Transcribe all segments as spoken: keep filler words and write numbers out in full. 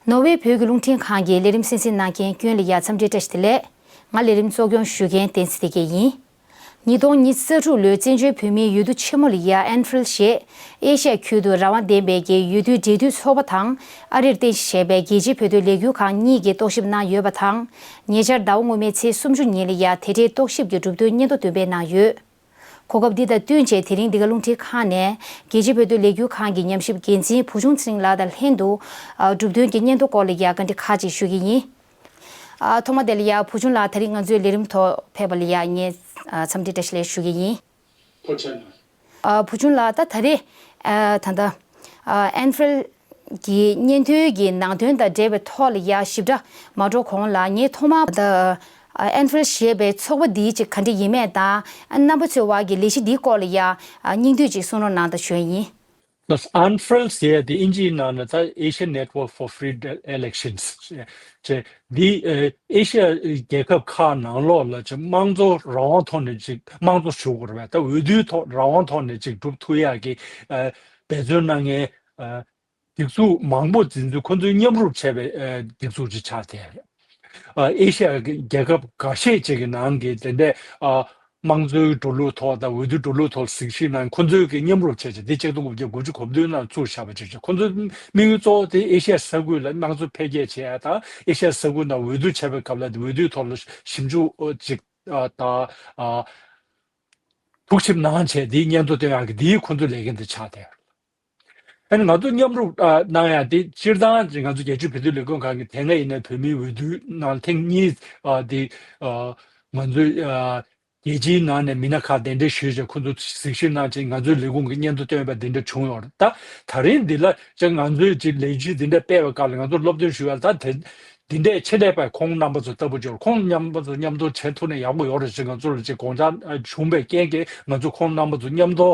ནོར་ཝེ་བོད་ཀྱི་རླུང་འཕྲིན་ཁང་གི་ལས་རིམ་གསན་གཟིགས་གནང་མཁན་ཀུན་ལ་ཡ་འཚམས་འདྲི་བཀྲ་ཤིས་བདེ་ལེགས། ང་ལས་རིམ་གཙོ་སྐྱོང་ཞུ་མཁན་བསྟན་འཛིན་བདེ་སྐྱིད་ཡིན། ཉིས་སྟོང་ཉི་ཤུ་རྩ་དྲུག་ལོའི་བཙན་བྱོལ་བོད་མིའི་འོས་བསྡུ་ཆེན་མོ་ལ་ཡ་ཨན་ཧྥི་རལ་ཞེས་ཨེ་ཤ་ཡ་ཁུལ་དུ་རང་དབང་ལྡན་པའི་གི་འོས་བསྡུའི་འབྲེལ་མཐུད་ཚོགས་པ་དང་ཨ་རིར་རྟེན་གཞི་བྱས་པའི་རྒྱལ་སྤྱིའི་བོད་དོན་ལས་འགུལ་ཁང་གཉིས་ཀྱིས་རྟོག་ཞིབ་གནང་ཡོད་པ་དང་། ཉེ་ཆར་ཟླ་བ་སྔོན་མའི་ཚེས་སུམ་ཅུ་ཉིན་ལ་ཡ་དེ་འབྲེལ་རྟོག་ཞིབ་ཀྱི་གྲུབ་དོན་སྙན་ཐོ་འདོན་སྤེལ་གནང་ཡོད། གོ་སྐབས་འདི་དང་བསྟུན་བྱས་དེ་རིང་འདི་ག་རླུང་འཕྲིན་ཁང་ནས་རྒྱལ་སྤྱིའི་བོད་དོན་ལས་འགུལ་ཁང་གི་ཉམས་ཞིབ་འགན་འཛིན་བུ་ཆུང་ཚེ་རིང་ལགས་དང་ལྷན་དུ་ཨ་གྲུབ་དོན་གྱི་སྙན་ཐོ་སྐོར་ལ་ཡ་བཀའ་འདྲི་ཁག་ཅིག་ཞུ་གི་ཡིན། ཨ་ཐོག་མ་དེ་ལ་ཡ་བུ་ཆུང་ལགས་ད་རིང་ང་ཚོའི་ལས་རིམ་ཐོག་ཕེབས་པ་ལ་ཡ་ངས་ཨ་འཚམས་འདྲི་བཀྲ་ཤིས་བདེ་ལེགས་ཞུ་གི་ཡིན། ཐུགས་རྗེ་གནང་། ཨ་བུ་ཆུང་ལགས་ད་ད་རེས་ཨ་ད་ལྟ་ཨ་ཨན་ཧྥི་རལ་གྱི་སྙན་ཐོའི་གི་ནང་དོན་དང་འབྲེལ་བའི་ཐོག་ལ་ཡ་ཞིབ་ཕྲ་མ་འགྲོ་གོང་ལ་ངས་ཐོག་མར་ད་ཨན་ཧྥི་རལ་ཞེས་པའི་ཚོགས་པ་འདི་ཅིག་ག་འདྲ་ཡིན་མིན་དང་རྣམ་པ་ཚོའི་དབར་གྱི་ལས་གཞི་འདིའི་སྐོར་ལ་ཡ་སྙིང་བསྡུས་ཅིག་གསུང་རོགས་གནང་དང་ཞུ་ཡ་ཡིན། ཨན་ཧྥི་རལ་ཟེར་ཡ་དེ་ཨིན་ཇིའི་ནང་ནས་ད་Asian Network for Free Elections ཅེས་འདི་ཨེ་ཤ་ཡ་རྒྱལ་ཁབ་ཁག་ནང་ལོགས་ལ་ཅིག་དམངས་གཙོ་རང་དབང་ཐོག་ནས་ཅིག་དམངས་གཙོ་ཞུ་དགོས་རེད་པས། ད་འོས་བསྡུའི་ཐོག་རང་དབང་ཐོག་ནས་ཅིག་སྒྲུབ་ཐུབ་ཡ་གི་འབད་བརྩོན་གནང་མཁན་སྒྲིག་འཛུགས་མང་པོ་འཛིན་ཚུལ་ཁོ་ཚོའི་མཉམ་རུབ་བྱས་པའི་སྒྲིག་འཛུགས་ཅིག་ཆགས་བསྡད་རེད། ཨེ་ཤ་ཡ་གི་རྒྱལ་ཁབ་འགའ་ཤས་ཅིག་གི་ནང་གི་དེ་འདྲས་དམངས་གཙོའི་འགྲོ་ལུགས་ཐོག་དང་འོས་བསྡུའི་འགྲོ་ལུགས་ཐོག་གཟིགས་ཞིབ་གནང་ཁོ་ཚོའི་གི་མཉམ་རུབ་བྱས་ཅིག་འདི་ཆིག་སྟོང་དགུ་བརྒྱ་དགུ་བཅུ་གོ་བདུན་ནང་བཙུགས་བཞག་པ་ཅིག་ཅིག་ཁོ་ཚོའི་དམིགས་ཡུལ་གཙོ་བོ་དེ་ཨེ་ཤ་ཡ་ས་ཁུལ་ལ་དམངས་གཙོ་འཕེལ་རྒྱས་བྱེད་ཡ་དང་ཨེ་ཤ་ཡ་ས་ཁུལ་ནང་འོས་བསྡུ་བྱས་པའི་སྐབས་ལ་འོས་བསྡུའི་ཐོག་ལ་ཞིབ་འཇུག་ཅིག་དང་ཐུགས་ཞིབ་གནང་བྱས་དེའི་སྙན་ཐོ་བཏོན་ཡག་གི་དེའི་ཁོ་ཚོའི་ལས་འགན་དེ་ཆགས་བསྡད་ཡོད། ཨ་ནི་ང་ཚོ་མཉམ་རུབ་ཨ་གནང་ཡ་དེ་སྤྱིར་བཏང་ང་ཚོ་རྒྱལ་སྤྱིའི་བོད་དོན་ལས་ཁུངས་ཁང་གི་དེ་སྔ་ཡིན་ནའི་བོད་མིའི་འོས་བསྡུའི་ནང་ཐེངས་གཉིས་ཨ་དེ་ཨ་ང་ཚོའི་ཨ་རྒྱལ་སྤྱིའི་ནང་ནས་མི་སྣ་ཁག་གདན་འདྲེན་ཞུས་བྱས་ཁོ་ཚོ་གཟིགས་ཞིབ་གནང་བྱས་ང་ཚོའི་ལས་ཁུངས་ཀྱི་སྙན་ཐོ་བཏོན་པ་འདི་འདྲ་བྱུང་ཡོད་རེད། ད་ད་རིང་འདི་ལ་ཅིག་ང་ཚོས་ཅིག་ལས་གཞི་འདི་འདྲ་སྤེལ་བའི་སྐབས་ལ་ང་ཚོ་སློབ་སྟོན་ཞུ་ཡ་ད་དེ། འདི་འདྲའི་ཆེད་ལས་པ་ཁོང་རྣམ་པ་ཚོ་ལྟ་བུ་འབྱོར་ཁོང་རྣམ་པ་ཚོ་མཉམ་དུ་བྱེད་ཐུབ་ན་ཡག་པོ་ཡོད་རེད་ཅེས་ང་ཚོ་ལ་ཅིག་དགོངས་འཆར་བྱུང་བའི་རྐྱེན་གྱིས་ང་ཚོ་ཁོང་རྣམ་པ་ཚོ་མཉམ་དུ་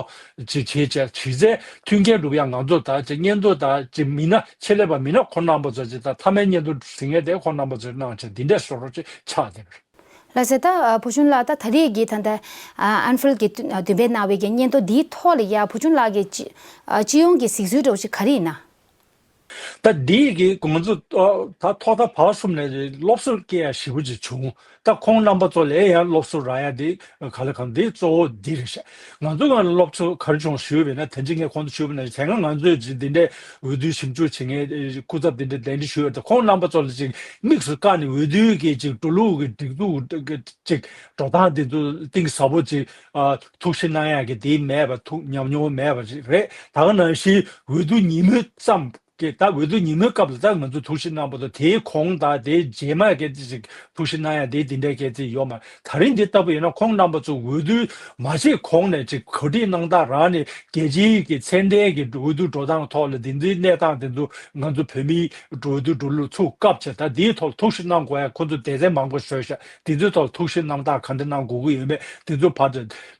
ཅིག་བྱེད་བྱས་གཞི་རྩའི་མཐུན་རྐྱེན་སྒྲུབ་ཡག་ང་ཚོ་ད་ཅིག་སྙན་ཐོ་ད་ཅིག་མི་སྣ་ཆེད་ལས་པ་མི་སྣ་ཁོང་རྣམ་པ་ཚོ་ཅིག་ད་མཐའ་མའི་སྙན་ཐོ་ཟིན་ངེས་དེ་ཁོང་རྣམ་པ་ཚོས་གནང་བྱས་འདི་འདྲའི་བཟོ་འདྲ་ཅིག་ཆགས་བསྡད་པ་རེད། ལགས་སོ། ད་བུ་ཆུང་ལགས་ད་ད་རེས་ཀྱི་ད་ལྟ་ཨན་ཧྥི་རལ་གྱིས་འདོན་སྤེལ་གནང་བའི་གི་སྙན་ཐོ་འདིའི་ཐོག་ལ་ཡ་བུ་ཆུང་ལགས་ཀྱི་སྤྱི་སྤྱི་ཡོངས་ཀྱི་གཟིགས་ཚུལ་འདྲ་བོ་ཞིག་ག་རེ་ཡིན་ན། ད་འདི་གི་ང་ཚོ་ད་ཐོག་མཐའ་བར་གསུམ་ནས་སློབ་གསོ་སྐྱེ་ཡ་ཞེ་པོ་ཅིག་བྱུང་། ད་ཁོང་རྣམ་པ་ཚོ་ལ་ཡང་སློབ་གསོ་རག་ཡ་འདི་ག་ལ་གང་འདི་གཙོ་བོ་འདི་རེད་ཤག་ང་ཚོ་ང་སློབ་གསོ་ག་རེ་བྱུང་ཞུས་པས་ན་ད་ཅི་ངས་ཁོང་ཚོ་ཞུས་པ་ན་དེ་སྔ་ང་ཚོས་ཅིག་འདི་འདྲའི་འོས་བསྡུ་ཞིབ་འཇུག་བྱེད་མཁན་སྐུ་ཚབ་འདི་འདྲ་གདན་འདྲེན་ཞུས་ཡོད་དེ་ཁོང་རྣམ་པ་ཚོ་ལ་ཅིག་དམིགས་སུ་བཀར་ནས་འོས་བསྡུའི་གི་ཅིག་འགྲོ་ལུགས་ཀྱི་སྒྲིག་འཛུགས་ཅིག་འགྲོ་སྟངས་འདི་ཚོ་གཏིང་ཟབ་པོ་ཅིག་ཐུགས་ཞིབ་གནང་ཡག་གི་དེ་མེད་པ་ཐུགས་ཉམས་མྱོང་མེད་པ་ཅིག་རེད། ད་ག་ནང་བཞིན་འོས་བསྡུ་ཉིན་མོའི་ཙམ་གྱི་ད་འོས་བསྡུ་ཉིན་མོའི་སྐབས་ལ་ད་ང་ཚོ་ཐུགས་ཞིབ་གནང་བ་དང་དེའི་གོང་དང་དེའི་རྗེས་མ་སྐད་ཆ་ཅིག་ཐུགས་ཞིབ་གནང་ཡ་དེ་དེ་འདྲའི་སྐད་ཆ་ཡོད་མ་རེད། ད་རིང་འདི་ལྟ་བུ་ཡིན་ན་ཁོང་རྣམ་པ་ཚོ་འོས་བསྡུ་མ་བྱེད་གོང་ནས་ཅིག་གོ་སྒྲིག་གནང་སྟངས་རག་ནས་རྒྱལ་སྤྱིའི་གི་ཚད་ལྡན་གྱི་འོས་བསྡུ་འགྲོ་སྟངས་ཐོག་ལ་འདི་ཚོའི་གནས་སྟངས་དེ་ཚོ་ང་ཚོ་བོད་མིའི་འོས་བསྡུ་འགྲོ་ལུགས་ཚུགས་སྐབས་ཆེ་ད་འདིའི་ཐོག་ཐུགས་ཞིབ་གནང་དགོས་ཡ་ཁོང་ཚོ་སྡེ་ཚན་མང་པོ་བཟོས་ཤག་འདི་ཚོའི་ཐོག་ཐུགས་ཞིབ་གནང་སྟངས་ག་འདྲ་གནང་དགོས་ཀྱི་ཡོད་མེད་འདི་ཚོ་ཕར་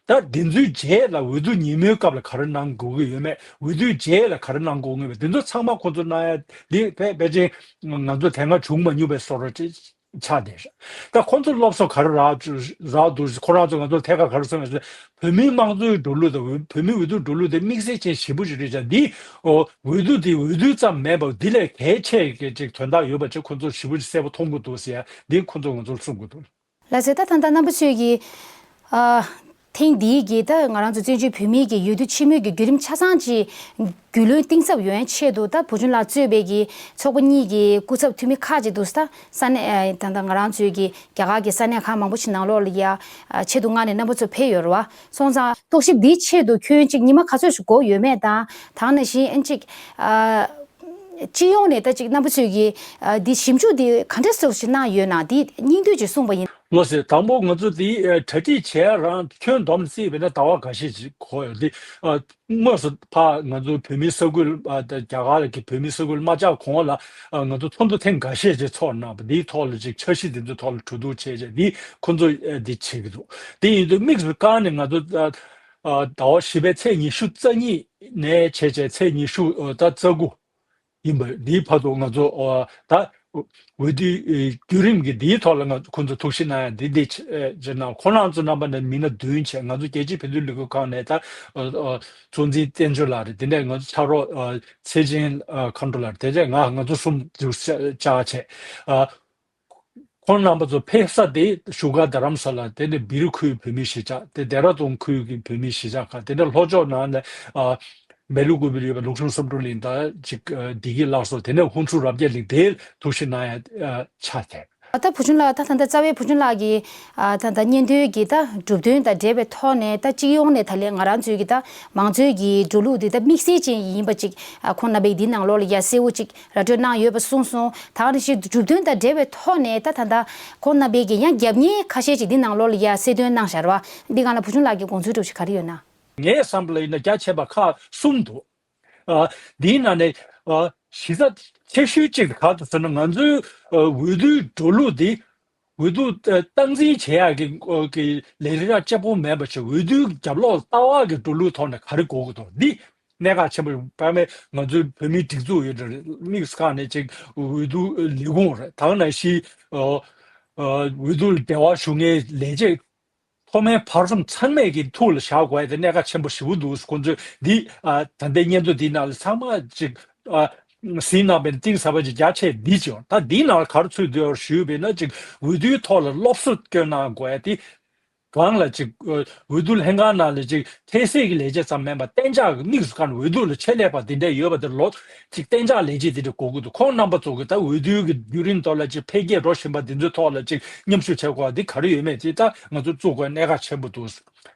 ད་འདི་ཚོའི་རྗེས་ལ་འོས་བསྡུ་ཉིན་མོའི་སྐབས་ལ་ག་རེ་གནང་དགོས་ཀྱི་ཡོད་མེད་འོས་བསྡུའི་རྗེས་ལ་ག་རེ་གནང་དགོས་ཀྱི་ཡོད་མེད་འདི་ཚོ་ཚང་མ་ཁོང་ཚོ་གནང་ཡ་འདི་ཕལ་ཕལ་ཆེར་ང་ཚོ་དེ་སྔ་བྱུང་མ་མྱོང་པའི་བཟོ་འདྲ་ཅིག་ཆགས་བསྡད་ཤག་ད་ཁོང་ཚོ་སློབ་གསོ་ག་རེ་རག་རག་འདུག་ཁོ་རང་ཚོ་ང་ཚོ་ཐད་ཀར་ག་རེ་གསུངས་ཡོད་ཟེར་ན་བོད་མིའི་དམངས་གཙོའི་འགྲོ་ལུགས་དང་བོད་མིའི་འོས་བསྡུ་འགྲོ་ལུགས་དེ་དམིགས་བསལ་ཅན་ཞེ་པོ་ཞིག་རེད་ཤག་འདི་འོས་བསྡུ་དེ་འོས་བསྡུ་ཙམ་མིན་པར་འདི་ལས་གལ་ཆེ་གི་ཅིག་དོན་དག་ཡོད་པ་ཅིག་ཁོང་ཚོ་ཞེ་པོ་ཅིག་གསལ་པོ་མཐོང་གི་འདུག་ཟེར་ཡ་འདི་ཁོང་ཚོ་ང་ཚོར་གསུང་གི་འདུག་ལགས་སོ། ད་ད་ལྟ་རྣམ་པ་ཚོས་ཀྱིས་ཨ་ཐེངས་འདིའི་གི་ད་ང་རང་ཚོ་བཙན་བྱོལ་བོད་མིའི་གི་འོས་བསྡུ་ཆེན་མོའི་གི་བརྒྱུད་རིམ་ཆ་ཚང་ཅིག་རྒྱུས་ལོན་གཏིང་ཟབ་ཡོང་ཡའི་ཆེད་དུ་ད་བུ་ཆུང་ལགས་གཙོས་པའི་གི་ཚོགས་པ་གཉིས་ཀྱི་སྐུ་ཚབ་འཐུས་མི་ཁག་ཅིག་འདུག་ད་ས་གནས་ཨ་ད་ལྟ་ང་རང་ཚོའི་གི་རྒྱ་གར་གྱི་ས་གནས་ཁག་མང་པོ་ཞིག་ནང་ལོགས་ལ་ཡ་ཨ་ཆེད་དུ་མངགས་ནས་རྣམ་པ་ཚོ་ཕེབས་ཡོད་རེད་བ། སོང་ཙང་རྟོག་ཞིབ་འདིའི་ཆེད་དུ་ཁྱོན་གཅིག་ཉི་མ་ག་ཚོད་ཞིག་འགོར་ཡོད་མེད་དང་ད་ག་ནང་བཞིན་ཨ་གཅིག་ཨ། སྤྱི་ཡོངས་ནས་ད་ཅིག་རྣམ་པ་ཚོས་ཀྱིས་ཨ་འདི་ཞིབ་འཇུག་འདི་ག་འདྲ་སོགས་ཤིག་གནང་ཡོད་ན་འདི་སྙིང་བསྡུས་ཅིག་གསུངས་པ་ཡིན། ལགས་སོ། དང་པོ་ང་ཚོ་འདི་ཨ་གྲ་སྒྲིག་བྱེད་རང་ཁྱོན་བསྡོམས་བརྩིས་པས་ན་ཟླ་བ་འགའ་ཤས་ཅིག་འགོར་ཡོད་འདི་ཨ་དངོས་སུ་ཕ་ང་ཚོ་བོད་མིའི་ས་ཁུལ་ཨ་ད་རྒྱ་གར་གྱི་བོད་མིའི་ས་ཁུལ་མ་བཅར་གོང་ལ་ཨ་ང་ཚོ་ཚོགས་འདུ་ཐེངས་འགའ་ཤས་ཅིག་ཚོགས་གནང་བ་འདིའི་ཐོག་ལ་ཅིག་འཆར་གཞི་འདི་ཚོའི་ཐོག་ལ་གྲོས་བསྡུར་བྱས་རྗེས་འདི་ཁོ་ཚོ་ཨ་འདི་བྱེད་ཀྱི་འདུག་དེ་ཡིན་དུས་དམིགས་སུ་བཀར་ནས་ང་ཚོ་ཨ་ཨ་ཟླ་བ་བཞི་པའི་ཚེས་ཉི་ཤུ་རྩ་གཉིས་ནས་བྱས་བྱས་ཚེས་ཉི་ཤུ་ཨ་ད་རྩ་དགུ། ཡིན་པ་འདིའི་བར་དུ་ང་ཚོ་ཨ་ད་ འོས་བསྡུའི་ཨེ་བརྒྱུད་རིམ་གྱི་འདིའི་ཐོག་ལ་ང་ཁོང་ཚོ་ཐུགས་ཞིབ་གནང་ཡ་འདི་འདི་ཅེས་ནང་ཁོང་རྣམ་ཚོ་རྣམ་པ་ནས་མི་སྣ་བདུན་བྱས། ང་ཚོ་རྒྱལ་སྤྱིའི་བོད་དོན་ལས་འགུལ་ཁང་ནས་ད་ཨ་ཨ་གཙོ་འཛིན་བསྟན་ཆོས་ལགས་རེད། དེ་ནས་ང་ཚོ་ཕྱག་རོགས་ཨ་ཚེ་ཆེན་ཨ་མཁའ་འགྲོ་ལགས་རེད། དེ་རྗེས་ང་ང་ཚོ་གསུམ་བཅར་བྱས། ཨ་ཁོང་རྣམ་པ་ཚོ་ཕེབས་ས་དེ་བཞུགས་སྒར་རྡ་རམ་ས་ལ། དེ་ནས་བི་རི་ཁུལ་བོད་མིའི་གཞིས་ཆགས། དེ་ལྡེ་ར་ལྡུན་ཁུལ་གྱི་བོད་མིའི་གཞིས་ཆགས་ཁག། དེ་ནས་ལྷོ་ཕྱོགས་ནང་ནས་ཨ་སྦེལ་ཀོབ་ལ་ཡོད་པའི་ལུགས་ཟུང་བསམ་གྲུབ་གླིང་དང་ཅིག་ཨ་བདེ་སྐྱིད་བླ་སྲོག། དེ་ནས་ཧུན་སུར་རབ་རྒྱས་གླིང་། དེར་ཐུགས་ཞིབ་གནང་ཡ་ཨ་ཆ་དེ། ད་བུ་ཆུང་ལགས། ད་ད་ལྟ་རྩ་བའི་བུ་ཆུང་ལགས་ཀྱིས་ཨ་ད་ད་སྙན་ཐོའི་གི་ད་གྲུབ་དོན་དང་འབྲེལ་བའི་ཐོག་ནས། ད་སྤྱི་ཡོངས་ནས་ད་ལན་ང་རང་ཚོའི་གི་ད་མང་གཙོའི་གི་འགྲོ་ལུགས་འདི་ད་དམིགས་བསལ་ཅན་ཡིན་པ་ཅིག་ཨ་ཁོང་རྣམ་པས་འདི་ནང་ལོགས་ལ་ཡ་གསལ་བོ་ཅིག་ར་སྤྲོད་གནང་ཡོད་པ་གསུངས་སོང་། ད་ག་ནང་བཞིན་གྲུབ་དོན་དང་འབྲེལ་བའི་ཐོག་ནས་ད་ད་ད་ཁོང་རྣམ་པས་ཀྱི་ཡང་རྒྱབ་གཉེར་ཁ་ཤས་ཅིག་འདི་ནང་ལོགས་ལ་ཡ་གསལ་སྟོན་གནང་བཞག་རེད་བ། འདི་སྒང་ལ་བུ་ཆུང་ལགས་ཀྱི་དགོངས་ཚུལ་འདྲ་བོ་ཞིག་ག་རེ་ཡོད་ན། ངའི་བསམ་པ་ལ་ཡིན་ན་རྒྱ་ཆེ་བ་ཁག་གསུམ་འདུག་ཨ་འདིའི་ནང་ནས་ཨ་གཞི་རྩ་ཆེ་ཤོས་གཅིག་ག་རེ་ཟེར་ན། ང་ཚོའི་ཨ་འོས་བསྡུའི་འགྲོ་ལུགས་འདི་འོས་བསྡུ་ཨ་སྟངས་འཛིན་བྱེད་ཡག་གི་ཨ་གི་ལས་རིགས་ར་གཅིག་པོ་མེད་པ་ཞིག་འོས་བསྡུའི་རྒྱབ་ལོགས་ལྟ་བ་གི་འགྲོ་ལུགས་ཐོག་ནས་ག་རེ་དགོས་ཀྱི་འདུག་འདི་གནད་འགག་ཆེན་པོ་རེད། བར་མེད་ང་ཚོའི་བོད་མིའི་སྒྲིག་འཛུགས་ཡོད་རེད། དམིགས་སུ་བཀར་ནས་ཅིག་འོས་བསྡུ་ལས་ཁུངས་རེད། ད་ག་ནང་བཞིན་ཨ་ཨ་འོས་བསྡུ་ལ་འབྲེལ་བ་ཞུ་མཁན་ལས་བྱེད་མཐོ་དམན་བར་གསུམ་ཚང་མས་ཀྱི་ཐུགས་ལ་བཞག་དགོས་ཡ་དེ་གནད་འགག་ཆེན་པོ་ཞེ་པོ་འདུག་ཁོང་ཚོས་འདི་ཨ་ད་ལྟའི་སྙན་ཐོ་འདིའི་ནང་ལ་ཚང་མ་ཅིག་ཨ་གཟིགས་གནང་བའི་གཏིང་ཟབ་པ་ཅིག་རྒྱ་ཆེ་འདི་ཅིག་ཡོང་། ད་འདིའི་ནང་ལ་ག་རེ་ཚུད་འདུག་ཞུས་པས་ན། ཅིག་འོས་བསྡུའི་ཐོག་ལ་སློབ་གསོ་སྐྱོན་གནང་དགོས་ཡ་དེ་གང་ལ་ཅིག་ཨ་འོས་བསྡུ་ལྷན་ཁང་ནང་ལ་ཅིག་འཕྲལ་སེལ་གྱི་ལས་བྱེད་ཙམ་མིན་པ་གཏན་འཇགས་ཀྱི་དམིགས་སུ་བཀར་ནས་འོས་བསྡུ་ལ་ཆེད་ལས་པ་འདི་འདྲ་ཡོད་པ་དེ་ལོ་ཅིག་གཏན་འཇགས་ལས་བྱེད་འདི་འདྲ་དགོས་ཀྱི་འདུག་ཁོང་རྣམ་པ་ཚོ་གི་ད་འོས་བསྡུའི་གི་བརྒྱུད་རིམ་ཐོག་ལ་ཅིག་འཕེལ་རྒྱས་འགྲོ་བཞིན་པ་འདི་ཚོའི་ཐོག་ལ་ཅིག་མཉམ་ཞུགས་བྱེད་དགོས་པ་འདི་ག་རེ་ཡོད་མེད་ཅིག་ད་ང་ཚོ་བཙུགས་དགོས་གནད་འགག་ཆེན་པོ་འདུག་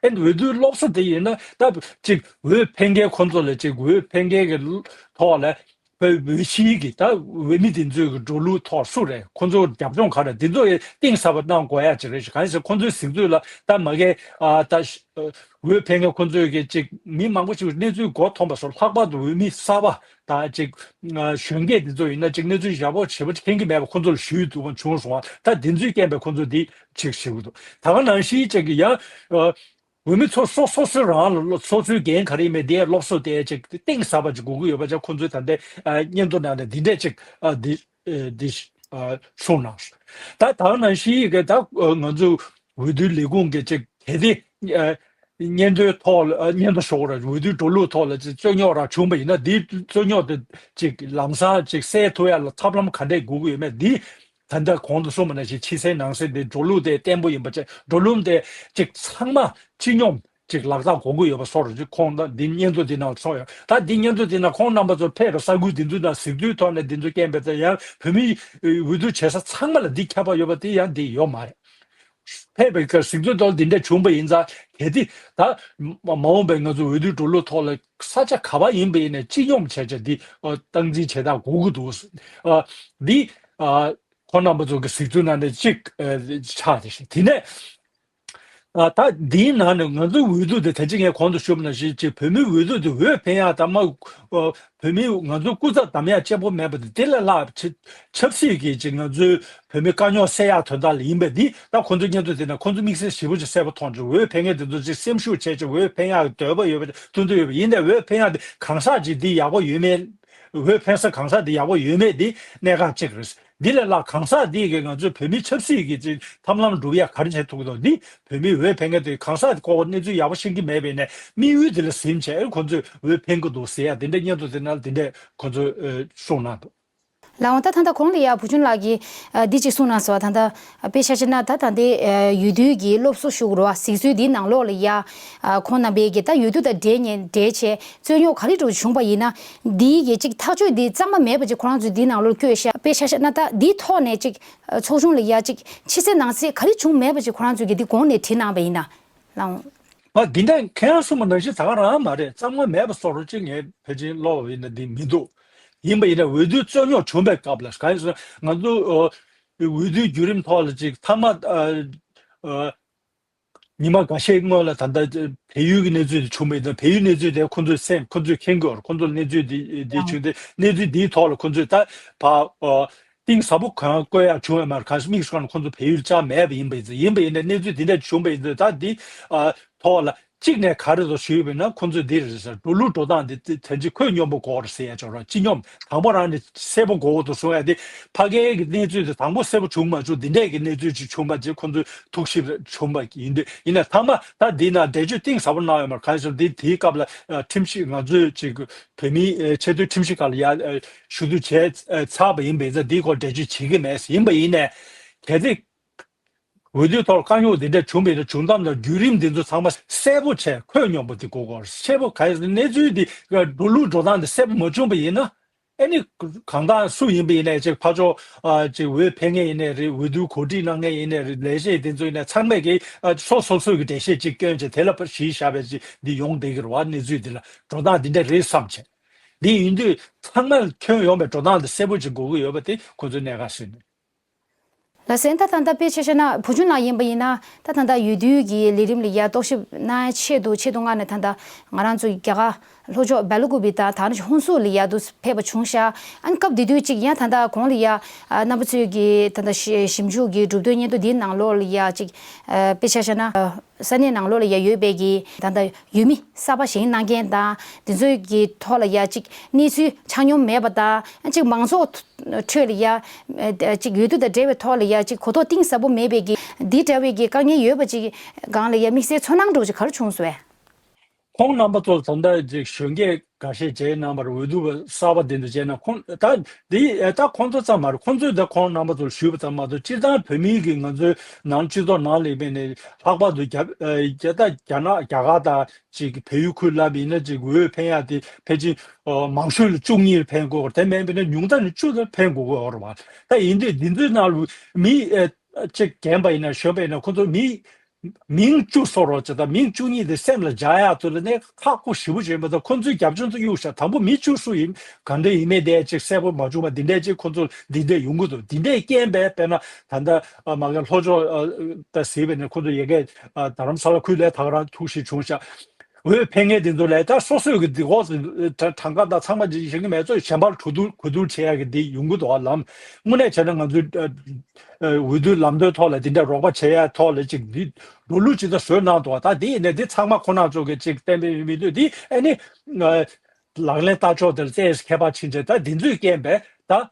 ཨེ་འོས་བསྡུའི་སློབ་གསོ་དེ་ཡིན་ན་ད་ཅིག་འོས་འཕེན་མཁན་ཁོང་ཚོ་ལ་ཅིག་འོས་འཕེན་མཁན་གི་ཐོག་ལ་བོད་འོས་ཕྱིའི་གི་ད་འོས་མི་དེ་ཚོའི་གི་འགྲོ་ལུགས་ཐོག་སུ་རེད། ཁོང་ཚོ་རྒྱབ་ལྗོངས་ག་རེ། འདི་ཚོ་གཏིང་ཟབ་པ་གནང་དགོས་ཡ་ཅིག་རེད། གང་ཡིན་ཟེར་ཁོང་ཚོའི་གཟིགས་ཚོད་ལ་ད་མ་གི་ཨ་ད་འོས་འཕེན་མཁན་ཁོང་ཚོས་ཀྱི་ཅིག་མི་མང་པོ་ཞིག་གནས་ཚུལ་མགོ་འཐོམས་པ་སོགས། ལྷག་པར་དུ་འོས་མི་གསར་པ་དང་ཅིག་གཞོན་སྐྱེས་འདི་ཚོ་ཡིན་ན་ཅིག་གནས་ཚུལ་ཡག་པོ་ཞེ་པོ་ཅིག་མཁྱེན་གྱི་མེད་པ་ཁོང་ཚོ་ལ་ཞུས་འདུག་བྱུང་སོང་བ། ད་འདི་ཚོའི་རྐྱེན་པས་ཁོང་ཚོ་འདི་ཅིག་ཞུ་གི་འདུག་ད་ག་ནང་བཞིན་ཅིག་གི་ཡང་འོས་མི་ཚོ་སོ་སོ་སོ་རང་ལ་སོ་སོའི་འགན་ག་རེ་ཡིན་མེད་དེ་སློབ་གསོ་དེ་ཅིག་གཏིང་ཟབ་པ་ཅིག་དགོས་ཀྱི་ཡོད་པ་ཅིག་ཁོང་ཚོས་ད་ལྟའི་སྙན་ཐོ་ནང་ནས་འདི་འདྲས་ཅིག་འདི་འདི་གསུངས་གནང་། ད་ད་ག་ནང་བཞིན་གི་ད་ང་ཚོ་འོས་བསྡུའི་ལས་ཁུངས་ཀྱི་ཅིག་གལ་ཏེ་ཨ་སྙན་ཐོའི་ཐོག་ལ་ཨ་སྙན་ཐོ་ཞུ་དགོས་རེད། འོས་བསྡུའི་འགྲོ་ལུགས་ཐོག་ལ་ཅིག་རྩོད་རྙོག་རང་བྱུང་བ་ཡིན་ན། འདིའི་རྩོད་རྙོག་དེ་ཅིག་ལམ་སང་ཅིག་སེལ་ཐུབ་ཡ་ལ་ཐབས་ལམ་ག་འདྲས་དགོས་ཀྱི་ཡོད་མེད་འདི་ད་ལྟ་གོང་དུ་གསུངས་པ་ནང་བཞིན་ཕྱི་གསལ་ནང་གསལ་འདི་འགྲོ་ལུགས་དེ་བརྟན་པོ་ཡིན་པ་བྱས། འགྲོ་ལུགས་དེ་ཅིག་ཚང་མ་སྤྱི་སྙོམས་ཅིག་ལག་བསྟར་དགོས་ཀྱི་ཡོད་པ་སོགས་རེད། ཅིག་ཁོང་ད་འདི་སྙན་ཐོ་འདི་ནང་ཚོགས་ཡོད། ད་འདི་སྙན་ཐོ་འདི་ནང་ཁོང་རྣམ་པ་ཚོ་ཕེབས་པའི་ས་ཁུལ་འདི་ཚོའི་ནང་གཟིགས་ཚུལ་ཐོག་ནས་འདི་ཚོ་རྐྱེན་པས་ད་ཡང་བོད་མིའི་འོས་བསྡུ་བྱེད་ས་ཚང་མ་ལ་འདི་ཁྱབ་པ་ཡོད་པ་དེ་ཡང་འདི་ཡོད་མ་རེད། ཕེབས་པའི་སྐབས་གཟིགས་ཚུལ་ཐོག་འདི་འདྲ་བྱུང་བ་ཡིན་ཙང་། གལ་ཏེ་ད་མ་འོངས་པའི་ང་ཚོ་འོས་བསྡུའི་འགྲོ་ལུགས་ཐོག་ལ་ས་ཆ་ག་བ་ཡིན་པ་ཡིན་ནའི་སྤྱི་སྙོམས་བྱས་བྱས་འདི་ཨ་སྟངས་འཛིན་བྱེད་སྟངས་དགོས་ཀྱི་འདུག་ཨ་འདི་ཨ་ཁོང་རྣམ་པ་ཚོ་གི་གཟིགས་ཚུལ་ནང་ནས་གཅིག་ཨ་ཆགས་བསྡད་ཤག་དེ་ནས་ཨ་ད་འདིའི་ནང་ནས་ང་ཚོའི་འོས་བསྡུ་དེ་ད་ཅི་ངས་གོང་དུ་ཞུས་པ་ནང་བཞིན་ཅིག་བོད་མིའི་འོས་བསྡུ་དེ་འོས་འཕེན་ཡག་དང་མ་ཨ་བོད་མིའི་ང་ཚོའི་སྐུ་ཚབ་བདམས་ཡག་གཅིག་པོ་མེད་པ་དེ། དེ་ལས་ལྷག་ཆ་ཆབ་སྲིད་ཀྱི་ཅིག་ང་ཚོའི་བོད་མིའི་དཀའ་རྙོག་སེལ་ཡག་དོན་དག་ལ་ཡིན་པས། འདི་ད་ཁོང་ཚོའི་སྙན་ཐོ་དེ་ནས་ཁོང་ཚོ་དམིགས་བསལ་ཞེ་པོ་ཅིག་གསལ་པོ་མཐོང་བྱུང་། འོས་འཕེན་མཁན་དེ་ཚོ་ཅིག་སེམས་ཤུགས་བྱས་ཅིག་འོས་འཕེན་ཡག་གི་འདོད་པ་ཡོད་པ་ཐུགས་འདུན་ཡོད་པ་ཡིན་ནའི། འོས་འཕེན་ཡག་དེ་གང་ཟག་ཅིག་འདི་ཡག་པོ་ཡོད་མེད། འོས་འཕེན་ས་གང་ཟག་འདི་ཡག་པོ་ཡོད་མེད་འདི་གནད་འགག་ཅིག་རེད། འདི་ལས་ལྷག་གང་ཟག་འདི་གིས་ང་ཚོའི་བོད་མིའི་ཆབ་སྲིད་ཀྱི་ཅིག་ཐབས་ལམ་སྒྲུབ་ཡག་ག་རེ་བྱེད་ཐུབ་ཀྱི་འདུག་འདི་བོད་མིའི་འོས་འཕེན་མཁན་དེ་གང་ཟག་དེ་ཁོ་གནས་ཚུལ་ཡག་པོ་ཤེས་ཀྱི་མེད་པས་ནས། དམིགས་ཡུལ་དེ་ལ་གཟིམ་བྱས་ཁོ་ཚོས་འོས་འཕེན་གྱི་འདུག་ཟེར་ཡ་དེ་འདྲ་སྙན་ཐོ་དེ་ནང་དེ་འདྲ་ཁོ་ཚོས་ཨ་གསུངས་གནང་འདུག་ལགས་འོང་། ད་ད་ལྟ་གོང་ལ་ཡ་བུ་ཆུང་ལགས་ཀྱིས་ཨ་འདི་གཅིག་གསུངས་གནང་སོང་། ད་ལྟ་དཔེ་ཆ་བཞག་ན་ད་ད་ལྟའི་ཨ་འོས་བསྡུའི་གི་སློབ་གསོ་ཞུ་དགོས་རེད་བ། གཟིགས་ཚུལ་འདིའི་ནང་ལོགས་ལ་ཡ་ཨ་ཁོང་རྣམ་པས་ཀྱི་ད་འོས་བསྡུ་དང་འབྲེལ་ནས་འབྲེལ་བྱས་རྩོད་རྙོག་ག་རེ་འདྲ་བྱུང་བ་ཡིན་ན། འདིའི་གི་ཅིག་ཐག་གཅོད་འདི་གཙང་མ་མེད་པ་ཅིག་ཁོ་རང་ཚོས་འདིའི་ནང་ལོགས་བསྐྱོད་ཤག་དཔེ་ཆ་བཞག་ན་ད་འདིའི་ཐོག་ནས་ཅིག་ཨ་ཚོགས་ཆུང་ལ་ཡ་ཅིག་ཕྱི་གསལ་ནང་གསལ་ག་རེ་བྱུང་མེད་པ་ཅིག་ཁོ་རང་ཚོས་ཀྱི་འདི་གོང་ནས་བྲིས་གནང་བ་ཡིན་ན། ལགས་འོང་། ཨ་འདི་འདྲ་ཁྱེད་རང་གསུངས་པ་ནང་བཞིན་ད་ག་རང་མ་རེད། གཙང་མ་མེད་པ་བཟོ་འདྲ་ཅིག་ངས་ཕལ་ཆེར་ཀློག་པ་ཡིན་ན་འདི་མི་འདུག་ཡིན་པ་ཡིན་ན་འོས་བསྡུའི་རྩོད་རྙོག་བྱུང་བའི་སྐབས་ལ་གང་ཡིན་ཟེར་ན། ང་ཚོ་ཨ་འོས་བསྡུའི་བརྒྱུད་རིམ་ཐོག་ལ་ཅིག་མཐའ་མ་ཨ་ཨ་ཉི་མ་འགའ་ཤས་སྔོན་ལ་ད་ལྟ་བལ་ཡུལ་གྱི་གནས་ཚུལ་དེ་བྱུང་བ་ཡིན་ན། བལ་ཡུལ་གནས་ཚུལ་དེ་ཁོ་ཚོས་སེམས་ཁོ་ཚོས་མཁྱེན་གྱི་ཡོད་རེད། ཁོ་ཚོར་གནས་ཚུལ་དེ་དེ་བྱུང་སྟེ། གནས་ཚུལ་དེའི་ཐོག་ལ་ཁོ་ཚོས་ད་ཕར་ཨ་གཏིང་ཟབ་པོ་གང་བཀོད་ཡག་བྱུང་ཡོད་མ་རེད། གང་ཞིག་དམིགས་སུ་བཀར་ན་ཁོ་ཚོ་བལ་ཡུལ་བཅར་མེད་པ་ཡིན་པ་ཡིན་ཙང་། ཡིན་པ་ཡིན་ན་གནས་ཚུལ་དེ་འདྲ་བྱུང་བ་ཡིན་ཙང་། ད་འདི་ཨ་ཐོག་ལ་ གཅིག་ནས་ག་རེ་དང་ཞུས་པས་ན། ཁོང་ཚོས་འདི་རེད་ཟེར། འགྲོ་ལུགས་འགྲོ་སྟངས་འདི་དེ་འདྲ་ཁོད་སྙོམས་པོ་དགོས་རེད་ཟེར་ཡ་ཅིག་ཡོད་རེད། སྤྱི་སྙོམས། དང་པོ་རང་ནས་གསལ་པོ་དགོས་འདུག་གསུང་ཡ་དེ། ཕ་གིའི་གི་གནས་ཚུལ་དེ་དང་པོ་གསལ་པོ་བྱུང་མ་བྱུང་། འདི་འདྲས་ཀྱི་གནས་ཚུལ་ཅིག་བྱུང་པ་ཅིག་ཁོང་ཚོས་ཐུགས་ཞིབ་བྱུང་པ་ཡིན་དུས། ཡིན་ན་ཚང་མ་ད་འདི་ན་འགྲེལ་བརྗོད་གཏིང་ཟབ་པོ་གནང་ཡོད་མ་རེད། གང་ཡིན་ཟེར་ན་འདི་དེའི་སྐབས་ལ་ཨ་ཁྲིམས་ཞིབ། ང་ཚོས་ཅིག་བོད་མིའི་ཨ་ཆེས་མཐོའི་ཁྲིམས་ཞིབ་ཁང་ལ་ཡ་ཨ་ཞུ་གཏུག་བྱས་ཨ་ཚར་བ་ཡིན་པ་ཡིན་ཙང་། འདིའི་སྐོར་འགྲེལ་བརྗོད་བྱེད་ཀྱི་མེད། ཡིན་པ་ཡིན་ནའི་གལ་སྲིད་འོས་བསྡུའི་ཐོག་དཀའ་རྙོག་འདི་འདྲ་བྱུང་བ་ཡིན་ན། བྱུང་སྟངས་དང་བརྒྱུད་རིམ་འདི་ཚོ་ཚང་མ་གསལ་པོ་བྱས། ཁོད་སྙོམས་པོ་འདི་དགོས་ཀྱི་ཡོད་རེད། གསལ་པོ། ག་ཡིན་ཟེར་ན་གནས་ཚུལ་འདི་འགྲོ་ལུགས་འགྲོ་སྟངས་འདི་གསལ་པོ་མ་བྱུང་བ་ཡིན་ན། ཨ་ནི་གང་ལྟར་སུ་ཡིན་པ་ཡིན་ནའི་ཅིག་ཕར་ཕྱོགས་ཨ་ཅིག་འོས་འཕེན་མཁན་ཡིན་ནའི་རེད། འོས་བསྡུ་གོ་སྒྲིག་གནང་མཁན་ཡིན་ནའི་རེད། ལས་བྱེད་དེ་ཚོ་ཡིན་ནའི་ཚང་མས་ཀྱིས་ཨ་སོ་སོ་སོའི་གི་འགྲེལ་བཤད་ཅིག་བསྐྱོན་བྱས། དེ་ལ་ཕར་གཞི་བཞག་པའི་ཅིག་འདི་ཡོང་བསྡད་ཀྱི་རེད་བ། གནས་ཚུལ་འདི་ལ་འགྲོ་སྟངས་འདི་འདྲ་རེད་བསམ་བྱས། འདི་ཡིན་དུས་ཚང་མས་མཁྱེན་ཡོང་བའི་འགྲོ་སྟངས་འདི་གསལ་པོ་ཅིག་དགོས་ཀྱི་ཡོད་པ་དེ་ཁོ་ཚོའི་གནད་འགག་ཞིག་རེད། ལགས་སོ། ད་ད་ལྟ་དཔེ་ཆ་བཞག་ན། བུ་ཆུང་ལགས་ཡིན་པ་ཡིན་ན། ད་ད་ལྟ་འོས་བསྡུའི་གི་ལས་རིམ་ལ་ཡ་རྟོག་ཞིབ་གནང་ཡ་ཆེད་དུ་ཆེད་དུ་མངགས་ནས། ད་ལྟ་ང་རང་ཚོ་རྒྱ་གར་ལྷོ་ཕྱོགས་སྦེལ་ཀོབ་དང་ད་ནི་ཧོན་སུར་ལ་ཡ་དུ་ཕེབས་པ་བྱུང་ཤག་ཨ་ནི་སྐབས་དེ་དུས་ཅིག་ཡང་ད་ལྟ་གོང་ལ་ཡ་ཨ་རྣམ་པ་ཚོས་ཀྱི་ད་ལྟ་ཞིབ་འཇུག་གི་གྲུབ་དོན་སྙན་ཐོ་འདིའི་ནང་ལོགས་ལ་ཡ་ཅིག་ཨ་དཔེ་ཆ་བཞག་ན། ས་གནས་ནང་ལོགས་ལ་ཡ་ཡོད་པའི་གི་ད་ལྟ་འོས་མི་གསར་པ་བཞེངས་གནང་མཁན་དང་དེ་ཚོའི་གི་ཐོག་ལ་ཡ་ཅིག་གནས་ཚུལ་ཆ་སྙོམས་མེད་པ་དང་། ཅིག་མང་ཚོགས་ཁྲོད་ལ་ཡ་ཅིག་འོས་བསྡུ་དང་འབྲེལ་བའི་ཐོག་ལ་ཡ་ཅིག་གོ་རྟོགས་གཏིང་ཟབ་པོ་མེད་པའི་གི་འདི་འདྲ་བའི་གི་དཀའ་ངལ་ཡོད་པ་ཅིག་སྒང་ལ་ཡ་དམིགས་བསལ་ཚོར་སྣང་འདྲ་བོ་ཅིག་ག་རེ་བྱུང་སོང་བས། ཁོང་རྣམ་པ་ཚོ་ད་ལྟ་ཅིག་གཞོན་སྐྱེས་འགའ་ཤས་བྱས་གནང་བར། འོས་བསྡུ་བ་གསར་པ་འདི་ཚོ་བྱས་ན། ཁོང་ད་འདི་ཨེ་ད་ཁོང་ཚོ་ཙམ་མ་རེད། ཁོང་ཚོས་ད་ཁོང་རྣམ་པ་ཚོར་ཞུས་པ་ཙམ་མ་གཏོགས། སྤྱིར་བཏང་བོད་མིའི་གི་ང་ཚོའི་ནང་སྤྱི་ཚོགས་ནང་ལ་ཡིན་པ་ཡིན་ནའི། ལྷག་པར་དུ་རྒྱ་ཨེ་རྒྱ་ད་རྒྱ་ནག་རྒྱ་གར་དང་ཅིག་བལ་ཡུལ་ཁུལ་ལབ་ཡིན་ན། ཅིག་འོས་འཕེན་ཡ་དེ་ཕལ་ཆེར་ཨོ་མང་ཤོས་ལ་བཅུ་གཉིས་ལ་འཕེན་དགོས། དེ་མིན་པ་ཡིན་ན་ཉུང་མཐའ་ནས་བཅུ་ལ་འཕེན་དགོས་ཀྱི་ཡོད་རེད་བ། ད་ཡིན་དུས་འདི་ཚོའི་ནང་ལ་མི་ཨེ་ཅིག་རྒན་པ་ཡིན་ན་གཞོན་པ་ཡིན་ན། ཁོ་ཚོ་མི་མིང་བཅུ་སོགས་རོགས་བྱེད། ད་མིང་བཅུ་གཉིས་དེ་སེམས་ལ་འཇགས་ཡག་ཚོ་ལ་ནི་ཁག་པོ་ཞེ་པོ་ཅིག་ཡིན་པ་དང་། ཁོ་ཚོའི་རྒྱབ་ལྗོངས་ཚོ་གཡུག་བཞག་དང་པོ་མི་བཅུ་སུ་ཡིན་ག་འདྲ་ཡིན་མིན་དེ་ཅིག་གསལ་པོ་མ་བྱུང་བ་འདི་འདྲས་ཅིག་ཁོ་ཚོ་འདི་འདྲས་ཡོང་གི་འདུག་འདི་འདྲས་རྐྱེན་པས་དཔེར་ན་ད་ལྟ་ཨ་མ་གི་ལྷོ་ཕྱོགས་ཨ་ད་ཟེར་བས་ནས། ཁོ་ཚོ་ཡ་གི་ཨ་རྡ་རམ་ས་ལ་ཁུལ་ལ་ད་ག་རང་ཐུགས་ཞིབ་བྱུང་ཤག་འོས་འཕེན་མཁན་དེ་ཚོ་ལ་ད་སོ་སོའི་གི་འདི་འོག་གྲངས་ཀ་ད་ཚང་མ་ཅིག་ཤེས་ཀྱི་མེད་ཚོ་གཞན་པར་གྲོས་བསྡུར་གོ་བསྡུར་བྱེད་ཡག་གི་འདི་ཡོང་གི་འདུག་ཨ་ལམ་དངོས་གནས་བྱས་ན་ང་ཚོའི་ཨ་འོས་བསྡུའི་ལམ་སྟོན་ཐོག་ལ་དེ་འདྲ་རོགས་པ་བྱེད་ཡ་ཐོག་ལ་ཅིག་འདི་འགྲོ་ལུགས་ཅིག་ད་བཟོས་གནང་འདུག་ད་དེ་ཡིན་ནའི་དེ་ཚང་མ་ཁོ་རང་ཚོ་གི་ཅིག་གཏན་འབེབས་མི་འདུག་དེ་ཨ་ནི་ལག་ལེན་བསྟར་ཕྱོགས་དེར་ཏོག་ཙམ་ཁྱད་པར་ཕྱིན་ཆད། ད་དེ་ཚོའི་རྐྱེན་པས་ད་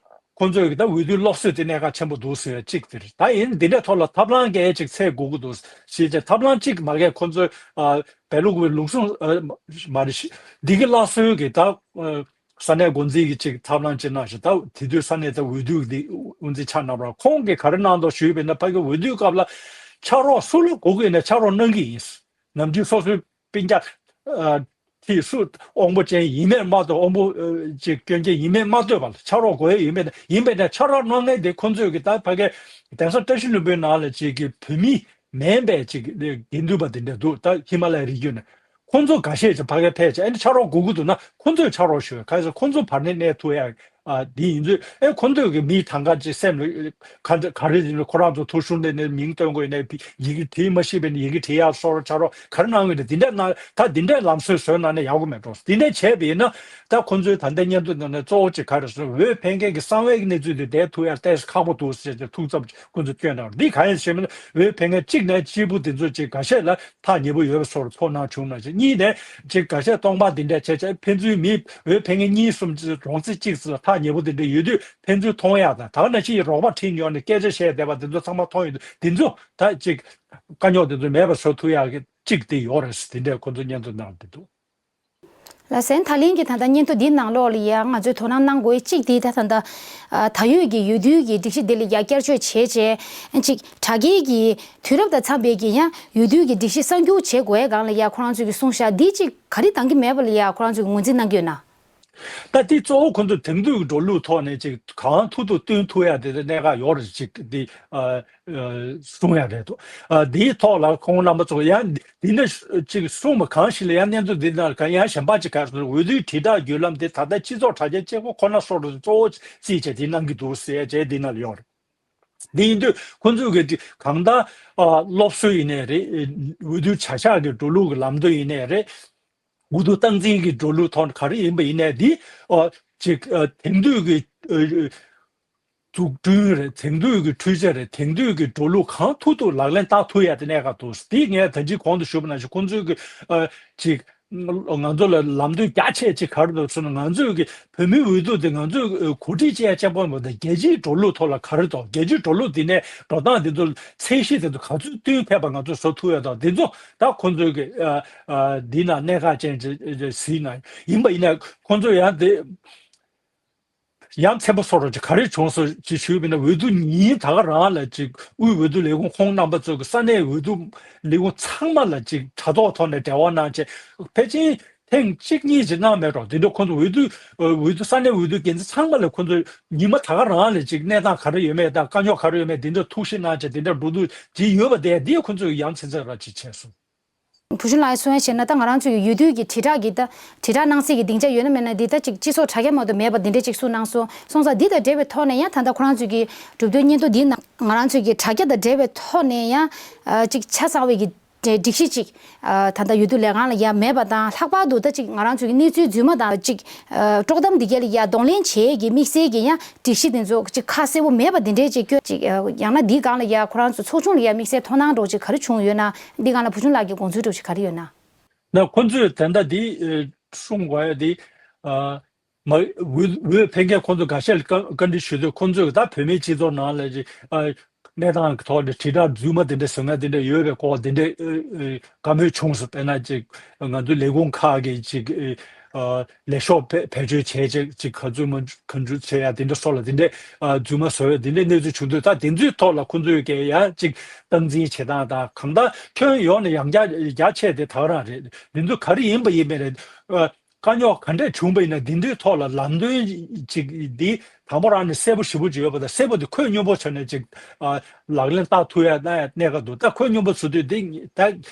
ཁོ་ཚོས་གི་ད་འོས་བསྡུའི་སློབ་གསོ་དེ་གནད་འགག་ཆེན་པོ་འདུག་ཟེར་བ་ཅིག་དེ་རེད། ད་ཡིན་འདི་འདྲའི་ཐོག་ལ་ཐབས་ལམ་འགའ་ཅིག་འཚོལ་དགོས་ཀྱི་འདུག་ཞེས་བྱས། ཐབས་ལམ་གཅིག་མ་གས་ཁོ་ཚོས་ཨ་བལ་ལུགས་ཀྱི་ལུགས་སྲོལ་ཨ་མ་རེད། འདི་གི་སླར་གསོའི་གི་ད་ཨ་ས་གནས་འགོ་འཛིན་གྱི་ཅིག་ཐབས་ལམ་ཅིག་གནང་ཞིང་། ད་དེ་དུས་ས་གནས་ད་འོས་བསྡུ་འདི་དབུ་འཛིན་ཆགས་གནང་བར། ཁོང་གིས་ག་རེ་གནང་འདུག་ཞུས་པས་ན། ཕ་གི་འོས་བསྡུའི་སྐབས་ལ་ཕྱག་རོགས་སུ་ལ་དགོས་ཀྱི་ཡིན་ན་ཕྱག་རོགས་གནང་གི་ཡིན། ནམ་རྒྱུན་སོ་སོའི་སྤུན་ཀྱག་ཨ་ཁྱི་སུ་དབང་པོ་ཅན་ཡིན་མིན་མ་ལྟོས། དབང་པོ་ཨ་ཅིག་སྐྱོན་ཅན་ཡིན་མིན་མ་ལྟོས་པར་ཕྱག་རོགས་དགོས་ཡ་ཡིན་པས་ན། ཡིན་པས་ན་ཕྱག་རོགས་གནང་མཁན་དེ་ཁོ་ཚོས་གི་ད་ཕ་གི་གདན་ས་བཀྲ་ཤིས་ལྷུན་པོའི་ནང་ལ་ཅིག་གི་བོད་མི་མིན་པའི་ཅིག་དགེ་འདུན་པ་དེ་འདྲ་འདུག་ད་ཧི་མ་ལ་ཡའི་རི་རྒྱུད་ནས་ཁོང་ཚོ་འགའ་ཤས་ཀྱིས་ཕ་གིར་ཕེབས་བྱས་ཨ་ནི་ཕྱག་རོགས་དགོས་ཀྱི་འདུག་ན། ཁོང་ཚོས་ཕྱག་རོགས་ཞུ་བའི་ཁ་ས་ཁོང་ཚོ་བར་ནས་གནས་ཐུབ་ཡ། ཨ་འདི་ཡིན་དུས་ཨེ་ཁོང་ཚོས་ཀྱི་མི་ཐང་ག་ཅིག་སེམས་ལ་ག་འདྲ་ག་རེ་ཡིན་ན། ཁོ་རང་ཚོ་ཐོ་གཞུང་ལས་ནས་མིང་བཏོན་དགོས་ཡིན་ན། ཡི་གེ་བྲིས་མ་ཤེས་པས་ན་ཡི་གེ་བྲིས་ཡག་སོགས་ཕྱག་རོགས་ག་རེ་གནང་གི་རེད། འདི་འདྲ་གནང་། ད་འདི་འདྲའི་ལམ་སྲོལ་བཟོས་གནང་ན་ཡག་པོ་མེད་འགྲོ། འདི་འདྲ་བྱས་པ་ཡིན་ན་ད་ཁོང་ཚོའི་ད་ལྟའི་སྙན་ཐོ་ནང་ནས་གཙོ་བོ་ཅིག་ག་རེ་ཟེར་ན། འོས་འཕེན་མཁན་གྱི་གསང་བའི་གནས་ཚུལ་དེ་བསྡད་ཐུབ་ཡ་ཏོག་ཙམ་ཁག་པོ་འདུག་ཟེར་ཏེ་ཐུགས་འཚབ་ཁོང་ཚོ་བསྐྱོན་གནང་། འདི་གང་ཡིན་ཞེས་པ་ན། འོས་འཕེན་མཁན་གཅིག་ནས་གཅིག་པུ་དེ་ཚོ་ཅིག་འགའ་ཤས་ལ་ཐག་ཉེ་པོ་ཡོད་པའི་བཟོ་འདྲ་ཚོར་སྣང་བྱུང་ན་ཅིག་གཉིས་ནས་ཅིག་འགའ་ཤས་སྟོང་པ་འདི་འདྲ་བྱས་བྱས་ཕན་ཚུན་མི་འོས་འཕེན་མཁན་གཉིས་གསུམ་ཅིག་གྲོང་གསེབ་གཅིག་ཙམ་ལ་ཐག་ཉེ་པོ་དེ་འདྲ་ཡོད་དུས་ཕན་ཚུན་མཐོང་ཡག་དང་། ད་ག་ནང་བཞིན་རོགས་པ་ཁྲིད་ཉོག་ནས་སྐད་ཆ་བཤད་བསྡད་པ་དེ་ཚོ་ཚང་མ་མཐོང་ཡོད་དུས། དེ་ཚོ་ད་ཅིག་དཀའ་རྙོག་དེ་ཚོ་མེད་པ་བཟོ་ཐུབ་ཡག་གི་གཅིག་དེ་ཡོད་རེད་ཟེར། དེ་འདྲས་ཁོ་ཚོ་སྙན་ཐོ་གནང་བསྡད་འདུག་ལགས་སོ། ད་ལན་གྱི་ད་ལྟ་སྙན་ཐོ་འདིའི་ནང་ལོགས་ལ་ཡ་ང་ཚོས་དོ་སྣང་གནང་དགོས་གཅིག་དེ། ད་ད་ལྟ་ཨ་ད་ཡོད་ཀྱི་འོས་བསྡུའི་གི་སྒྲིག་གཞི་འདི་ལ་ཡ་བསྐྱར་བཅོས་བྱས་རྗེས་ཅིག་དྲ་རྒྱའི་གི་དུས་རབས་དང་འཚམ་པའི་གི་ཡང་འོས་བསྡུའི་གི་སྒྲིག་གཞི་གསར་འགྱུར་བྱེད་དགོས་ཡ་སྒང་ལ་ཡ་ཁོ་རང་ཚོས་གི་གསུངས་ཤག་འདི་ཅིག་ག་རེ་འདང་གི་མེད་པ་ལ་ཡ་ཁོ་རང་ཚོས་གི་ངོས་འཛིན་གནང་གི་ཡོད་ན། ད་འདི་གཙོ་བོ་ཁོ་ཚོ་དེང་དུས་ཀྱི་འགྲོ་ལུགས་ཐོག་ནས་ཅིག་གང་ཐུབ་ཐུབ་བསྟུན་ཐུབ་ཡ་དེ་གནད་འགག་ཡོད་རེད། ཅིག་འདི་ཨ་ཨ་གསུང་ཡ་རེད་འདུག་ཨ་འདིའི་ཐོག་ལ་ཁོང་རྣམ་པ་ཚོ་ཡང་འདི་འདི་འདྲ་ཅིག་གསུངས་པ་གང་ཞིག་ལ་ཡང་གནས་ཚུལ་འདི་ནང་ལ་གང་ཡང་གཞན་པ་ཅིག་ག་རེ་ཟེར་ན། འོས་བསྡུའི་དྲིལ་བསྒྲགས་བརྒྱུད་ལམ་དེ་ད་ལྟ་སྤྱི་ཚོགས་དྲ་རྒྱའི་གཅིག་པོ་ཁོ་ན་སོགས་རུ་གཙོ་བོ་བརྩིས་བྱས་དེ་གནང་གི་འདུག་ཟེར་ཡ་བྱས་འདི་ནང་ལ་ཡོད་རེད། འདི་ཡིན་དུས་ཁོ་ཚོས་གི་གང་ལྟར་ཨ་སློབ་གསོ་ཡིན་ནའི་རེད། འོས་བསྡུ་བྱ་གཞག་གི་འགྲོ་ལུགས་ཀྱི་ལམ་སྟོན་ཡིན་ནའི་རེད། འོས་བསྡུ་སྟངས་འཛིན་གྱི་འགྲོ་ལུགས་ཐོག་ག་རེ་ཡིན་པ་ཡིན་ནའི་འདི་ཨ་ཅིག་ཨ་དེང་དུས་ཀྱི་ཨ་ འཛུགས་སྐྲུན་རེད། དེང་དུས་ཀྱི་འཕྲུལ་ཆས་རེད། དེང་དུས་ཀྱི་འགྲོ་ལུགས་གང་ཐུབ་ཐུབ་ལག་ལེན་བསྟར་ཐུབ་ཡ་དེ་གནད་འགག་འདུག་དེ་ངས་ད་ཅི་གོང་དུ་ཞུས་པ་ནང་བཞིན་ཁོང་ཚོའི་གི་ཨ་ཅིག་ང་ཚོ་ལ་ལམ་སྟོན་རྒྱ་ཆེ་ཅིག་ག་རེ་འདུག་ཟེར་ན། ང་ཚོའི་གི་བོད་མིའི་འོས་བསྡུ་དེ་ང་ཚོས་གོ་སྒྲིག་བྱེད་ཡ་གཅིག་པོ་མ་གཏོགས་རྒྱལ་སྤྱིའི་འགྲོ་ལུགས་ཐོག་ལ་ག་རེ་འདུག་རྒྱལ་སྤྱིའི་འགྲོ་ལུགས་དེ་ནས་འགྲོ་སྟངས་དེ་ཚོ་ཚད་གཞི་དེ་ཚོ་ག་ཚོད་བསྟུན་ཕེབས་པ་ང་ཚོས་བཟོ་ཐུབ་ཡ་དང་དེ་ཚོ་ད་ཁོང་ཚོའི་གི་ཨ་ཨ་འདི་ན་གནད་འགག་ཅན་ཅིག་ཅིག་གཟིགས་ན། ཡིན་པ་ཡིན་ན་ཁོང་ཚོ་ཡང་དེ། ཡ་མཚན་པོ་སོགས་རོགས་ཀྱི་ག་རེ་བྱུང་སོང་ཅེས་ཞུས་པ་ཡིན་ན། འོས་བསྡུ་ཉིན་ད་ག་རང་ལ་ཅིག་དབུས་འོས་བསྡུ་ལས་ཁུངས་ཁོང་རྣམ་པ་ཚོ་གི་ས་གནས་འོས་བསྡུ་ལས་ཁུངས་ཚང་མ་ལ་ཅིག་དྲ་ཐོག་ཐོག་ནས་འབྲེལ་བ་གནང་བྱས། ཕལ་ཆེར་ཐེངས་གཅིག་གཉིས་ཅིག་གནང་མེད་རོགས། དེ་འདྲ་ཁོང་ཚོ་འོས་བསྡུ་འོས་བསྡུ་ས་གནས་འོས་བསྡུ་འགན་འཛིན་ཚང་མ་ལ་ཁོང་ཚོ་ཉི་མ་ད་ག་རང་ལ་ཅིག་གནས་སྟངས་ག་རེ་ཡོད་མེད་དང་དཀའ་རྙོག་ག་རེ་ཡོད་མེད་དེ་འདྲ་ཐུགས་ཞིབ་གནང་བྱས། དེ་འདྲ་འགྲོ་འདུག་ཅིག་ཡོད་པ་དེ་འདི་ཁོང་ཚོ་ཡ་མཚན་ཚད་ར་ཅིག་བྱས་སོང་། བུ་ཆུང་ལགས་གསུང་ཡ་བྱས་ན། ད་ང་རང་ཚོའི་འོས་བསྡུ་གི་དྲིལ་བསྒྲགས་ཀྱི་ད་དྲིལ་བསྒྲགས་གནང་སྲིད་ཀྱི་སྡིངས་ཆ་ཡོད་ན་མེད་ན་འདི་ད་ཅིག་སྤྱི་ཚོགས་དྲ་རྒྱ་མ་གཏོགས་མེད་པ་འདི་འདྲ་ཅིག་གསུངས་གནང་སོང་། སོང་ཙང་འདི་དང་འབྲེལ་བའི་ཐོག་ནས་ཡང་ད་ལྟ་ཁོ་རང་ཚོའི་གི་གྲུབ་དོན་སྙན་ཐོ་འདིའི་ནང་ང་རང་ཚོའི་གི་དྲ་རྒྱ་དང་འབྲེལ་བའི་ཐོག་ནས་ཡང་ཨ་ཅིག་ཆ་ཚང་བའི་གི་སྒྲིག་གཞི་ཅིག་ཨ་ད་ལྟ་འོས་བསྡུ་ལས་ཁང་ལ་ཡང་མེད་པ་དང་། ལྷག་པར་དུ་ད་ཅིག་ང་རང་ཚོའི་གི་གནས་ཚུལ་རྫུན་མ་དང་ཅིག་ཨ་དཀྲོག་གཏམ་འདི་ག་ལ་ཡང་གདོང་ལེན་བྱེད་ཀྱི་དམིགས་བསལ་གྱི་ཡང་སྒྲིག་གཞི་དེ་ཚོ་ཅིག་ཁ་གསལ་པོ་མེད་པ་འདི་འདྲའི་ཅིག་སྐྱོན་ཅིག་ཨ་ཡང་ན་འདིའི་སྒང་ལ་ཡང་ཁོ་རང་ཚོ་ཚོགས་ཆུང་ལ་ཡང་དམིགས་བསལ་དོ་སྣང་འདྲ་ཅིག་ག་རེ་བྱུང་ཡོད་ན། འདི་སྒང་ལ་བུ་ཆུང་ལགས་ཀྱི་དགོངས་ཚུལ་འདྲ་ཅིག་ག་རེ་ཡོད་ན། ན་ཁོ་ཚོས་ད་ལྟ་འདི་ཨ་གསུང་དགོས་ཡ་འདི་ཨ་མ་འོས་འོས་འཕེན་མཁན་ཁོ་ཚོ་འགའ་ཤས་ལ་བཀའ་བཀའ་འདྲི་ཞུས་དུས། ཁོ་ཚོས་ད་བོད་མིའི་སྤྱི་ཚོགས་ནང་ལ་ཅིག་ཨ་གནས་སྟངས་ཀྱི་ཐོག་ནས་དྲིལ་བསྒྲགས་རྫུན་མ་དེ་འདྲ་བཟོ་མཁན་དེ་འདྲ་ཡོད་པའི་སྐོར་དེ་འདྲ་ཨ་ཨ་བཀའ་མོལ་བྱུང་སོང་། དཔེར་ན་ཅིག་ང་ཚོའི་ལས་ཁུངས་ཁག་གིས་ཅིག་ཨ་ལས་ཤོག་བེད་བེད་སྤྱོད་བྱས་ཅིག་ཅིག་ག་ཚོད་མ་ག་འཇུ་བྱས་ཡ་དེ་འདྲ་སོགས་ལ་དེ་འདྲ་ཨ་རྫུན་མ་བཟོ་བའི་དེ་འདྲའི་གནས་ཚུལ་བྱུང་དུས། ད་དེ་ཚོའི་ཐོག་ལ་ཁོ་ཚོས་ཀྱི་ཡང་ཅིག་སྟངས་འཛིན་བྱེད་སྟངས་དང་གང་ལྟར་ཁྱོན་ཡོངས་ནས་ཡང་བསྐྱར་རྒྱ་ཆེ་དེ་ད་ག་རང་རེད། དེ་ཚོ་ག་རེ་ཡིན་པ་ཡིན་མིན་རེད། ཨ་དཀའ་རྙོག་ག་འདྲས་བྱུང་པ་ཡིན་ན་དེ་འདྲའི་ཐོག་ལ་ལམ་སྟོན་ཅིག་འདི་དང་པོ་རང་ནས་གསལ་པོ་ཞེ་པོ་ཅིག་ཡོད་པ་དང་། གསལ་པོ་དེ་ཁོད་སྙོམས་པོ་བྱས་ནས་ཅིག་ཨ་ལག་ལེན་བསྟར་ཐུབ་ཡ་གནང་ཡ་གནད་འགག་འདུག་ད་ཁོད་སྙོམས་པོ་བཟོ་དུས་འདི་ད་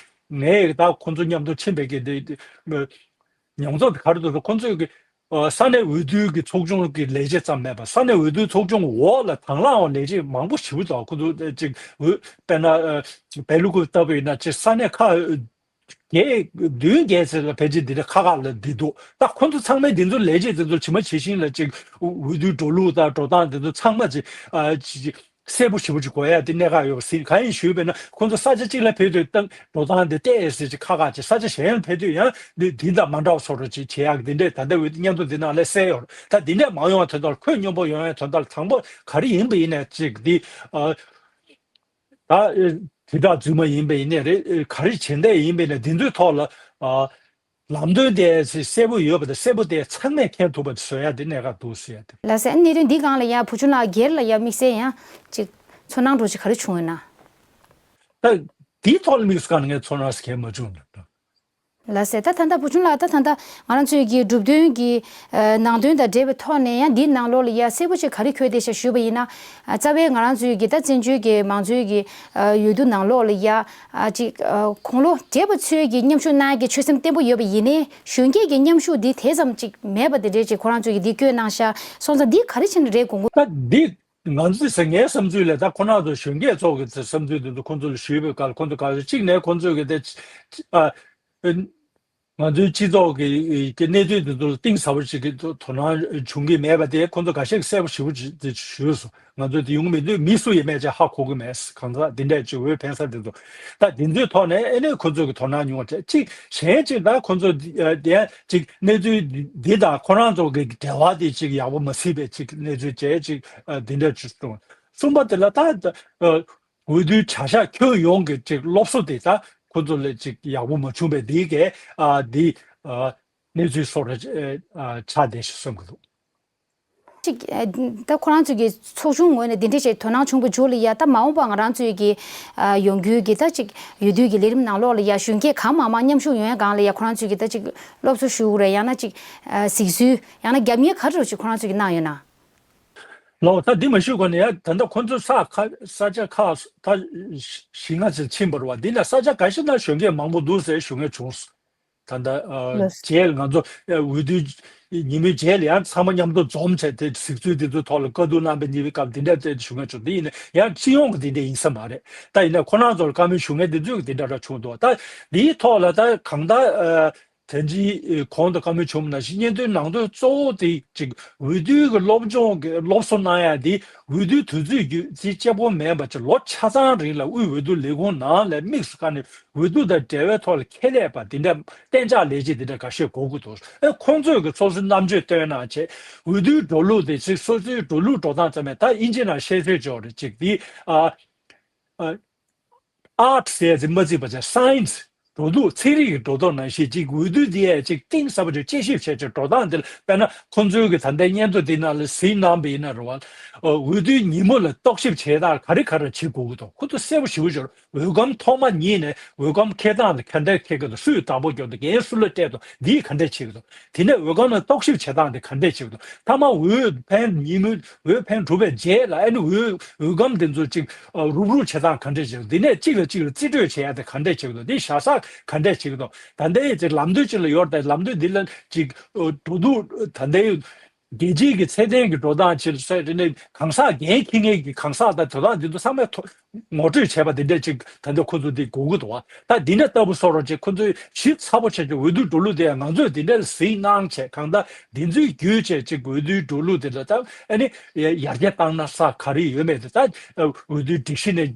ངས་ད་ཁོ་ཚོ་མཉམ་དུ་ཕྱིན་པའི་གི་འདི་འདི་མྱོང་ཚོར་དེ་ག་རེ་འདུག་ཟེར། ཁོ་ཚོས་གི་ཨ་ས་གནས་འོས་བསྡུ་གི་ཚོགས་ཆུང་གི་ལས་བྱེད་ཙམ་མེད་པར་ས་གནས་འོས་བསྡུ་ཚོགས་ཆུང་འོག་ལ་དང་བླངས་པ་ལས་བྱེད་མང་པོ་ཞེ་པོ་འདུག་ཁོ་ཚོ་ཅིག་འོས་དཔེར་ན་ཨ་ཅིག་བལ་ཡུལ་ལྟ་བུ་ཡིན་ན་ཅིག་ས་གནས་ཁག་བརྒྱད་བདུན་བརྒྱད་ཟེར་ལ་ཕལ་ཆེར་འདི་འདྲ་ཁག་ཁག་ལ་འདི་འདུག་ད་ཁོ་ཚོ་ཚང་མས་འདི་ཚོ་ལས་བྱེད་འདི་ཚོ་ཇི་མ་ཇི་བཞིན་ལ་ཅིག་འོས་བསྡུའི་འགྲོ་ལུགས་དང་འགྲོ་སྟངས་འདི་ཚོ་ཚང་མ་ཅིག་ཨ་ཅིག་གསལ་པོ་ཞེ་པོ་ཅིག་དགོས་ཡ་དེ་གནད་འགག་ཡོད་པ་ཟེར། གང་ཡིན་ཞུས་པས་ན་ཁོ་ཚོ་ས་ཆ་གཅིག་ལ་ཕེབས་དུས་ཏང་འགྲོ་སྟངས་འདི་བལྟས་ཟེར་ཅིག་ཁག་ཁག་ཅིག་ས་ཆ་གཞན་ལ་ཕེབས་དུས་ཡང་འདི་འདི་དང་མ་འདྲ་བ་བཟོ་འདྲ་ཅིག་བྱེད་ཡག་འདི་འདྲས་ད་ལྟ་འོས་བསྡུ་སྙན་ཐོ་འདི་ནང་ལ་གསལ་ཡོད་རེད། ད་འདི་འདྲས་མ་ཡོང་བའི་དོན་དག་ལ་ཁོད་སྙོམས་པོ་ཡོང་ཡ་དོན་དག་ལ་དང་པོ་ག་རེ་ཡིན་པ་ཡིན་ནའི་ཅིག་འདི་ཨ། ད་དྲིལ་བསྒྲགས་རྫུན་མ་ཡིན་པ་ཡིན་ནའི་རེད། ག་རེ་བྱེད་འདོད་ཡིན་པ་ཡིན་ནའི་འདི་ཚོའི་ཐོག་ལ་ཨ་ལམ་སྟོན་དེ་གསལ་པོ་ཡོད་པ་དང་གསལ་པོ་དེ་ཚང་མས་མཁྱེན་ཐུབ་པ་བཟོ་ཡ་དེ་གནད་འགག་འདུག་ཟེར་ཡ་དེ། ལགས་སེ། གནད་དོན་འདི་སྒང་ལ་ཡ་བུ་ཆུང་ལགས་སྒེར་ལ་ཡ་དམིགས་བསལ་ཡང་ཅིག་ཚོར་སྣང་འདྲ་ཅིག་ག་རེ་བྱུང་ཡོད་ན། ད་དེའི་ཐོག་ལ་དམིགས་སུ་བཀར་ནས་ངས་ཚོར་སྣང་ཟེར་མཁན་མ་བྱུང་ལགས། ལགས་སེ། ད་ད་ལྟ་བུ་ཆུང་ལགས་ད་ད་ལྟ་ང་རང་ཚོའི་གི་གྲུབ་དོན་གྱི་ཨ་ནང་དོན་དང་འབྲེལ་བའི་ཐོག་ནས་ཡང་འདིའི་ནང་ལོགས་ལ་ཡ་གསལ་པོ་ཅིག་ག་རེ་འཁོད་བསྡད་ཤག་ཞུས་པ་ཡིན་ན། ཨ་རྩ་བའི་ང་རང་ཚོའི་གི་ད་བཙན་བྱོལ་གྱི་མང་གཙོའི་གི་ཨ་འོས་བསྡུ་ནང་ལོགས་ལ་ཡ་ཨ་ཅིག་ཨ་དགུང་ལོ་བགྲེས་པ་ཚོས་གི་མཉམ་ཞུགས་གནང་གི་ཆོད་སེམས་བརྟན་པོ་ཡོད་པ་ཡིན་ནའི་གཞོན་སྐྱེས་ཀྱི་མཉམ་ཞུགས་འདི་དེ་ཙམ་ཅིག་མེད་པ་དེ་འདྲས་ཅིག་ཁོ་རང་ཚོས་གི་འདི་བཀོད་གནང་ཤག་སོང་ཙང་འདི་ག་རེ་བྱས་ནས་རེད་དགོངས་ཀྱི། ད་འདི་ང་ཚོས་ཟེར་ངའི་བསམ་ཚུལ་ལས། ད་ཁོ་རང་ཚོ་གཞོན་སྐྱེས་ཚོ་གི་བསམ་ཚུལ་དེ་ཚོ་ཁོ་ཚོ་ལ་ཞུས་པའི་སྐབས་ལ་ཁོ་ཚོ་ག་རེ་གཅིག་ནས་ཁོ་ཚོས་གི་དེ་ཨ། ང་ཚོའི་སྤྱི་ཚོགས་ཀྱི་ཀྱི་གནས་ཚུལ་འདི་ཚོ་ལ་གཏིང་ཟབ་པོ་ཞིག་གི་དོ་དོ་སྣང་བྱུང་གི་མེད་པ་དེ་ཁོ་ཚོ་འགའ་ཤས་ཀྱིས་གསལ་པོ་ཞེ་པོ་ཅིག་དེ་ཞུས་སོང་། ང་ཚོ་དེ་ཡོང་མི་འདུག་མི་སུ་ཡིན་མིན་ཅིག་ཧ་གོ་གི་མེད། གང་ཟག་འདི་འདྲས་ཅིག་འོས་འཕེན་ས་དེ་ཚོ། ད་དེ་ཚོའི་ཐོག་ནས་ཨེ་ནས་ཁོ་ཚོ་གི་དོ་སྣང་ཉུང་བ་བྱས། གཅིག་གཞན་གཅིག་ད་ཁོ་ཚོ་དེ་ཅིག་གནས་ཚུལ་འདི་དང་ཁོ་རང་ཚོ་གི་འབྲེལ་བ་དེ་ཅིག་ཡག་པོ་མ་སྲིད་པའི་ཅིག་གནས་ཚུལ་བྱས་ཅིག་འདི་འདྲས་ཅིག་གསུངས། གསུམ་པ་དེ་ལ་ད་འོས་བསྡུའི་བྱ་གཞག་ཁྱོན་ཡོངས་ཀྱི་ཅིག་སློབ་གསོ་དེ་ད་ཁོ་ཚོ་ལ་ཅིག་ཡག་པོ་མ་བྱུང་བས་འདི་གས་ཨ་འདི་ཨ་གནས་ཚུལ་སོགས་ལ་ཨ་ཆགས་བསྡད་ཤག་བསམ་གྱི་འདུག་ཅིག་ཨ་ད་ཁོ་རང་ཚོའི་གི་ཚོགས་ཆུང་ངོས་ནས་འདི་འདྲ་ཞིག་དོ་སྣང་ཆུང་པོ་འཇུག་ལ་ཡ། ད་མ་འོངས་པ་ང་རང་ཚོའི་གི་ཨ་ཡོང་རྒྱུའི་གི་ད་ཅིག་འོས་བསྡུའི་གི་ལས་རིམ་ནང་ལོགས་ལ་ཡ་གཞོན་སྐྱེས་གང་མང་མང་མཉམ་ཞུགས་ཡོང་ཡ་སྒང་ལ་ཡ་ཁོ་རང་ཚོའི་གི་ད་ཅིག་སློབ་གསོ་ཞུ་དགོས་རེད། ཡང་ན་ཅིག་ཨ་གཟིགས་ཚུལ་ཡང་ན་རྒྱབ་གཉེར་ག་རེ་རུ་ཅིག་ཁོ་རང་ཚོའི་གི་གནང་ཡོད་ན། ལོ། ད་འདི་མ་ཞུས་གོང་ནས་ཡང་ད་ལྟ་ཁོ་ཚོ་ས་ཁ་ས་ཆ་ཁག་ད་བཞི་ལྔ་ཙམ་ཕྱིན་པ་རེད་བ། འདི་ན་ས་ཆ་འགའ་ཤས་ན་གཞོན་སྐྱེས་མང་པོ་འདུག་ཟེར་ཞུ་མཁན་བྱུང་སོང་། ད་ལྟ་ཨ་ལགས། རྗེས་ལ་ང་ཚོ་ཨ་འོས་བསྡུ་ཉིན་མོའི་རྗེས་ལ་ཡང་ཚང་མ་མཉམ་དུ་འཛོམས་བྱས་ཏེ་གཟིགས་ཚུལ་འདི་ཚོའི་ཐོག་ལ་བཀའ་བསྡུར་གནང་པའི་ཉིན་མོའི་སྐབས་འདི་འདྲ་བྱས་ཏེ་ཞུ་མཁན་བྱུང་། འདི་ཡིན་ན་ཡང་སྤྱི་ཡོངས་ཀྱི་འདི་འདྲ་ཡིན་ས་མ་རེད། ད་ཡིན་ན་ཁོ་རང་ཚོར་བཀའ་མོལ་ཞུ་མཁན་འདི་ཚོས་འདི་འདྲ་འདྲ་བྱུང་འདུག་ད་འདིའི་ཐོག་ལ་ད་གང་ལྟར་ཨ། ད་ཅི་གོང་དུ་བཀའ་མོལ་བྱུང་བ་ནང་བཞིན་སྙན་ཐོའི་ནང་དོན་གཙོ་བོ་དེ་ཅིག་འོས་བསྡུའི་གི་སློབ་སྦྱོང་གི་སློབ་གསོ་གནང་ཡ་དེ་འོས་བསྡུའི་དུས་ཚོད་བརྒྱུད་ཅིག་གཅིག་པོ་མེད་པ་ཅིག་ལོ་ཆ་ཚང་རིང་ལ་དབུས་འོས་བསྡུ་ལས་ཁུངས་ནང་ལ་དམིགས་སུ་བཀར་ནས་འོས་བསྡུ་དང་འབྲེལ་བའི་ཐོག་ལ་ཁྱད་ལས་པ་དེ་འདྲ་གཏན་འཇགས་ལས་བྱེད་དེ་འདྲ་འགའ་ཤས་དགོས་ཀྱི་འདུག་ཨེ་ཁོང་ཚོས་ཀྱི་སོ་སོའི་རྣམ་དཔྱོད་བཏོན་གནང་བྱས་འོས་བསྡུའི་འགྲོ་ལུགས་དེ་ཅིག་སོ་སོའི་འགྲོ་ལུགས་འགྲོ་སྟངས་ཙམ་མེད་ད་དབྱིན་ཇི་ནང་བཤད་ཚོད་འཇོག་རེ་ཅིག་དེ་ཨ་ཨ་ཨར་ཊི་ཟེར་ཡ་ཅིག་མ་བརྩིས་པ་བྱས་སའེན་སི་འགྲོ་ལུགས་ཚན་རིག་གི་འགྲོ་ལྡོག་ནང་བཞིན་ཅིག་འོས་བསྡུ་དེ་ཡ་ཅིག་གཏིང་ཟབ་པ་ཅིག་དཔྱད་ཞིབ་བྱས་ཅིག་འགྲོ་སྟངས་དེ་ལ་དཔེར་ན་ཁོང་ཚོའི་གི་ད་ལྟའི་སྙན་ཐོ་དེ་ནང་ལ་གཟིགས་གནང་བ་ཡིན་ན་རེད་བ། འོས་བསྡུའི་ཉིན་མོ་ལ་རྟོག་ཞིབ་བྱེད་སྟངས་ག་རེ་ག་རེ་བྱེད་དགོས་ཀྱི་འདུག་ཁོ་ཚོ་གསལ་པོ་ཞེ་པོ་ཅིག་འོས་སྒམ་ཐོག་མ་ཉིད་ནས་འོས་སྒམ་འཁྱེར་སྟངས་དེ་ག་འདྲས་འཁྱེར་གྱི་འདུག་སུས་བདག་པོ་རྒྱབ་འདུག་འགན་སུ་ལ་སྤྲད་འདུག་འདིས་ག་འདྲས་བྱེད་ཀྱི་འདུག་དེ་ནས་འོས་སྒམ་ལ་རྟོག་ཞིབ་བྱེད་སྟངས་དེ་ག་འདྲས་བྱེད་ཀྱི་འདུག་མཐའ་མ་འོས་འཕེན་ཉིན་མོའི་འོས་འཕེན་གྲུབ་པའི་རྗེས་ལ་ཨ་ནི་འོས་འོས་སྒམ་དེ་ཚོ་གཅིག་རུབ་རུབ་བྱེད་སྟངས་ག་འདྲས་བྱེད་ཀྱི་འདུག་འདི་ནས་གཅིག་ལ་གཅིག་ལ་རྩིས་སྤྲོད་བྱེད་ཡ་དེ་ག་འདྲས་བྱེད་ཀྱི་འདུག་འདི་བཞག་ས་ག་འདྲས་བྱེད་ཀྱི་འདུག་ད་ལྟའི་ཅིག་ལམ་སྟོན་ཅིག་ལ་ཡོད་རེད་དེ་ལམ་སྟོན་འདི་ལ་ཅིག་འགྲོ་འདུག་ད་ལྟའི་རྒྱལ་སྤྱིའི་གི་ཚད་ལྡན་གྱི་འགྲོ་སྟངས་ཆེད་ཟེར་དེ་ནས་གང་ཟག་འགན་འཁྱེར་མཁན་གྱི་གང་ཟག་དང་དོ་བདག་འདི་ཚོ་ཚང་མས་ཐོ་ངོ་སྤྲོད་བྱས་པ་འདི་འདྲས་ཅིག་ད་ལྟ་ཁོ་ཚོ་འདི་དགོས་ཀྱི་འདུག་བ། ད་འདི་འདྲ་ལྟ་བུ་སོགས་རོགས་ཅིག་ཁོ་ཚོས་ཞིབ་ཚགས་པོ་བྱས་ཀྱི་འོས་བསྡུ་འགྲོ་ལུགས་དེ་ཡང་ང་ཚོས་འདི་འདྲས་གཟིགས་གནང་བྱས་གང་ལྟར་འདི་ཚོའི་བརྒྱུད་བྱས་ཅིག་འོས་བསྡུའི་འགྲོ་ལུགས་དེ་ལ་ད་ཨ་ནི་ཡར་རྒྱས་བཏང་ན་ས་ག་རེ་ཡོད་མེད་དེ་ད་འོས་བསྡུའི་སྒྲིག་གཞི་ནས་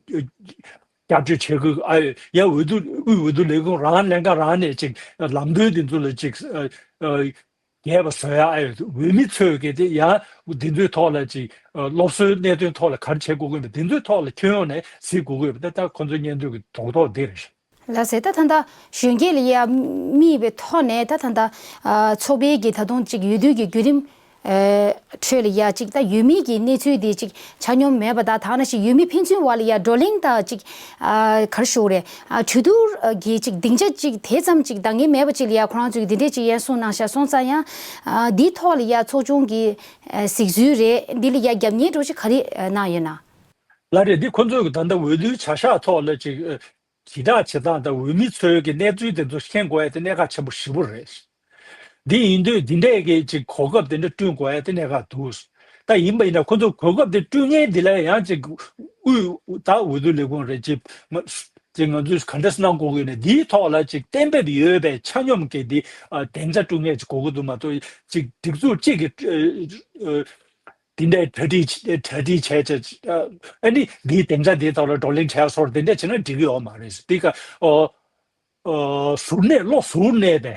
བསྐྱར་བཅོས་བྱེད་དགོས་ཨ་ཡ་འོས་བསྡུ་དབུས་འོས་བསྡུ་ལས་ཁུངས་རང་ལྷན་ཁང་རང་ནས་ཅིག་ལམ་སྟོན་འདི་ཚོ་ལ་ཅིག་རྒྱས་པ་བཟོ་ཡ་ཨེ་ཡོད། འོས་མི་ཚོས་གལ་ཏེ་ཡང་འདི་ཚོའི་ཐོག་ལ་ཅིག་སློབ་གསོའི་གནད་དོན་ཐོག་ལ་ག་རེ་བྱེད་དགོས་ཀྱི་ཡོད་པ་འདི་ཚོའི་ཐོག་ལ་ཁྱོན་ཡོངས་ནས་གཟིགས་དགོས་ཀྱི་ཡོད་པ་འདི་ལྟ་ཁོང་ཚོའི་སྙན་ཐོའི་གི་དོགས་དོགས་འདི་རེད། ལགས་སེ་ད་ད་ལྟ་གཞོན་སྐྱེས་ལ་ཡ་དམིགས་པའི་ཐོག་ནས་ད་ད་ལྟ་ཚོགས་པའི་གི་ད་དུང་ཅིག་འོས་བསྡུ་གི་བརྒྱུད་རིམ་ཁྲོད་ལ་ཡ་ཅིག་ད་འོས་མི་གི་གནས་ཚུལ་དེ་ཅིག་ཆ་སྙོམས་མེད་པ་དང་ད་ནང་བཞིན་འོས་མི་ཕན་ཚུན་བར་ལ་ཡ་བགྲོ་གླེང་དང་ཅིག་ག་རེ་ཞུ་དགོས་རེད། གྲོས་བསྡུར་གྱི་ཅིག་སྡིངས་ཆ་ཅིག་དེ་ཙམ་ཅིག་འདང་ངེས་མེད་པ་ཅིག་ལ་ཡ་ཁོ་རང་ཚོས་འདི་འདྲས་ཅིག་ཡན་གསུངས་གནང་ཤག་སོང་ཙང་ཡང་འདིའི་ཐོག་ལ་ཡ་ཚོགས་ཆུང་གི་གཟིགས་ཚུལ་རེད་འདི་ལ་ཡ་རྒྱབ་གཉེར་འདྲ་ཅིག་ག་རེ་གནང་ཡོད་ན། ལགས་རེད། འདི་ཁོ་ཚོས་ད་ལྟ་འོས་བསྡུའི་བྱ་གཞག་ཐོག་ལ་ཅིག་དྲིལ་བསྒྲགས་བྱེད་སྟངས་དང་འོས་མི་ཚོའི་གི་གནས་ཚུལ་དེ་ཚོ་མཁྱེན་དགོས་ཡ་དེ་གནད་འགག་ཆེན་པོ་ཞེ་པོ་རེད། འདི་ཡིན་དུས་འདི་འདྲས་ཀྱི་ཅིག་གོ་སྐབས་དེ་འདྲ་བསྐྲུན་དགོས་ཡ་དེ་གནད་འགག་འདུག་ད་ཡིན་པ་ཡིན་ན་ཁོ་ཚོ་གོ་སྐབས་དེ་བསྐྲུན་མཁན་འདི་ལ་ཡང་ཅིག་དབུས་ད་འོས་བསྡུ་ལས་ཁུངས་རེད་ཅིག་ང་ཅིག་ང་ཚོས་ག་འདྲས་གནང་དགོས་ཀྱི་ཡོད་ན་འདིའི་ཐོག་ལ་ཅིག་གཏན་འབེབས་ཡོད་པའི་ཆ་སྙོམས་ཀྱི་འདི་ཨ་སྡིངས་ཆ་བསྐྲུན་མཁན་ཅིག་དགོས་ཀྱི་འདུག་མ་གཏོགས་ཅིག་སྒྲིག་འཛུགས་གཅིག་གི་ཨ་ཨ་འདི་འདྲའི་གྲ་སྒྲིག་གྲ་སྒྲིག་བྱས་བྱས་ཨ་ནི་འདིའི་སྡིངས་ཆ་འདིའི་ཐོག་ལ་བགྲོ་གླེང་བྱས་སོགས་འདི་འདྲ་བྱས་ན་འགྲིག་གི་ཡོད་མ་རེད། འདི་ག་ཨོ་ཨོ་ཟུར་གནས་བློ་ཟུར་གནས་པའི་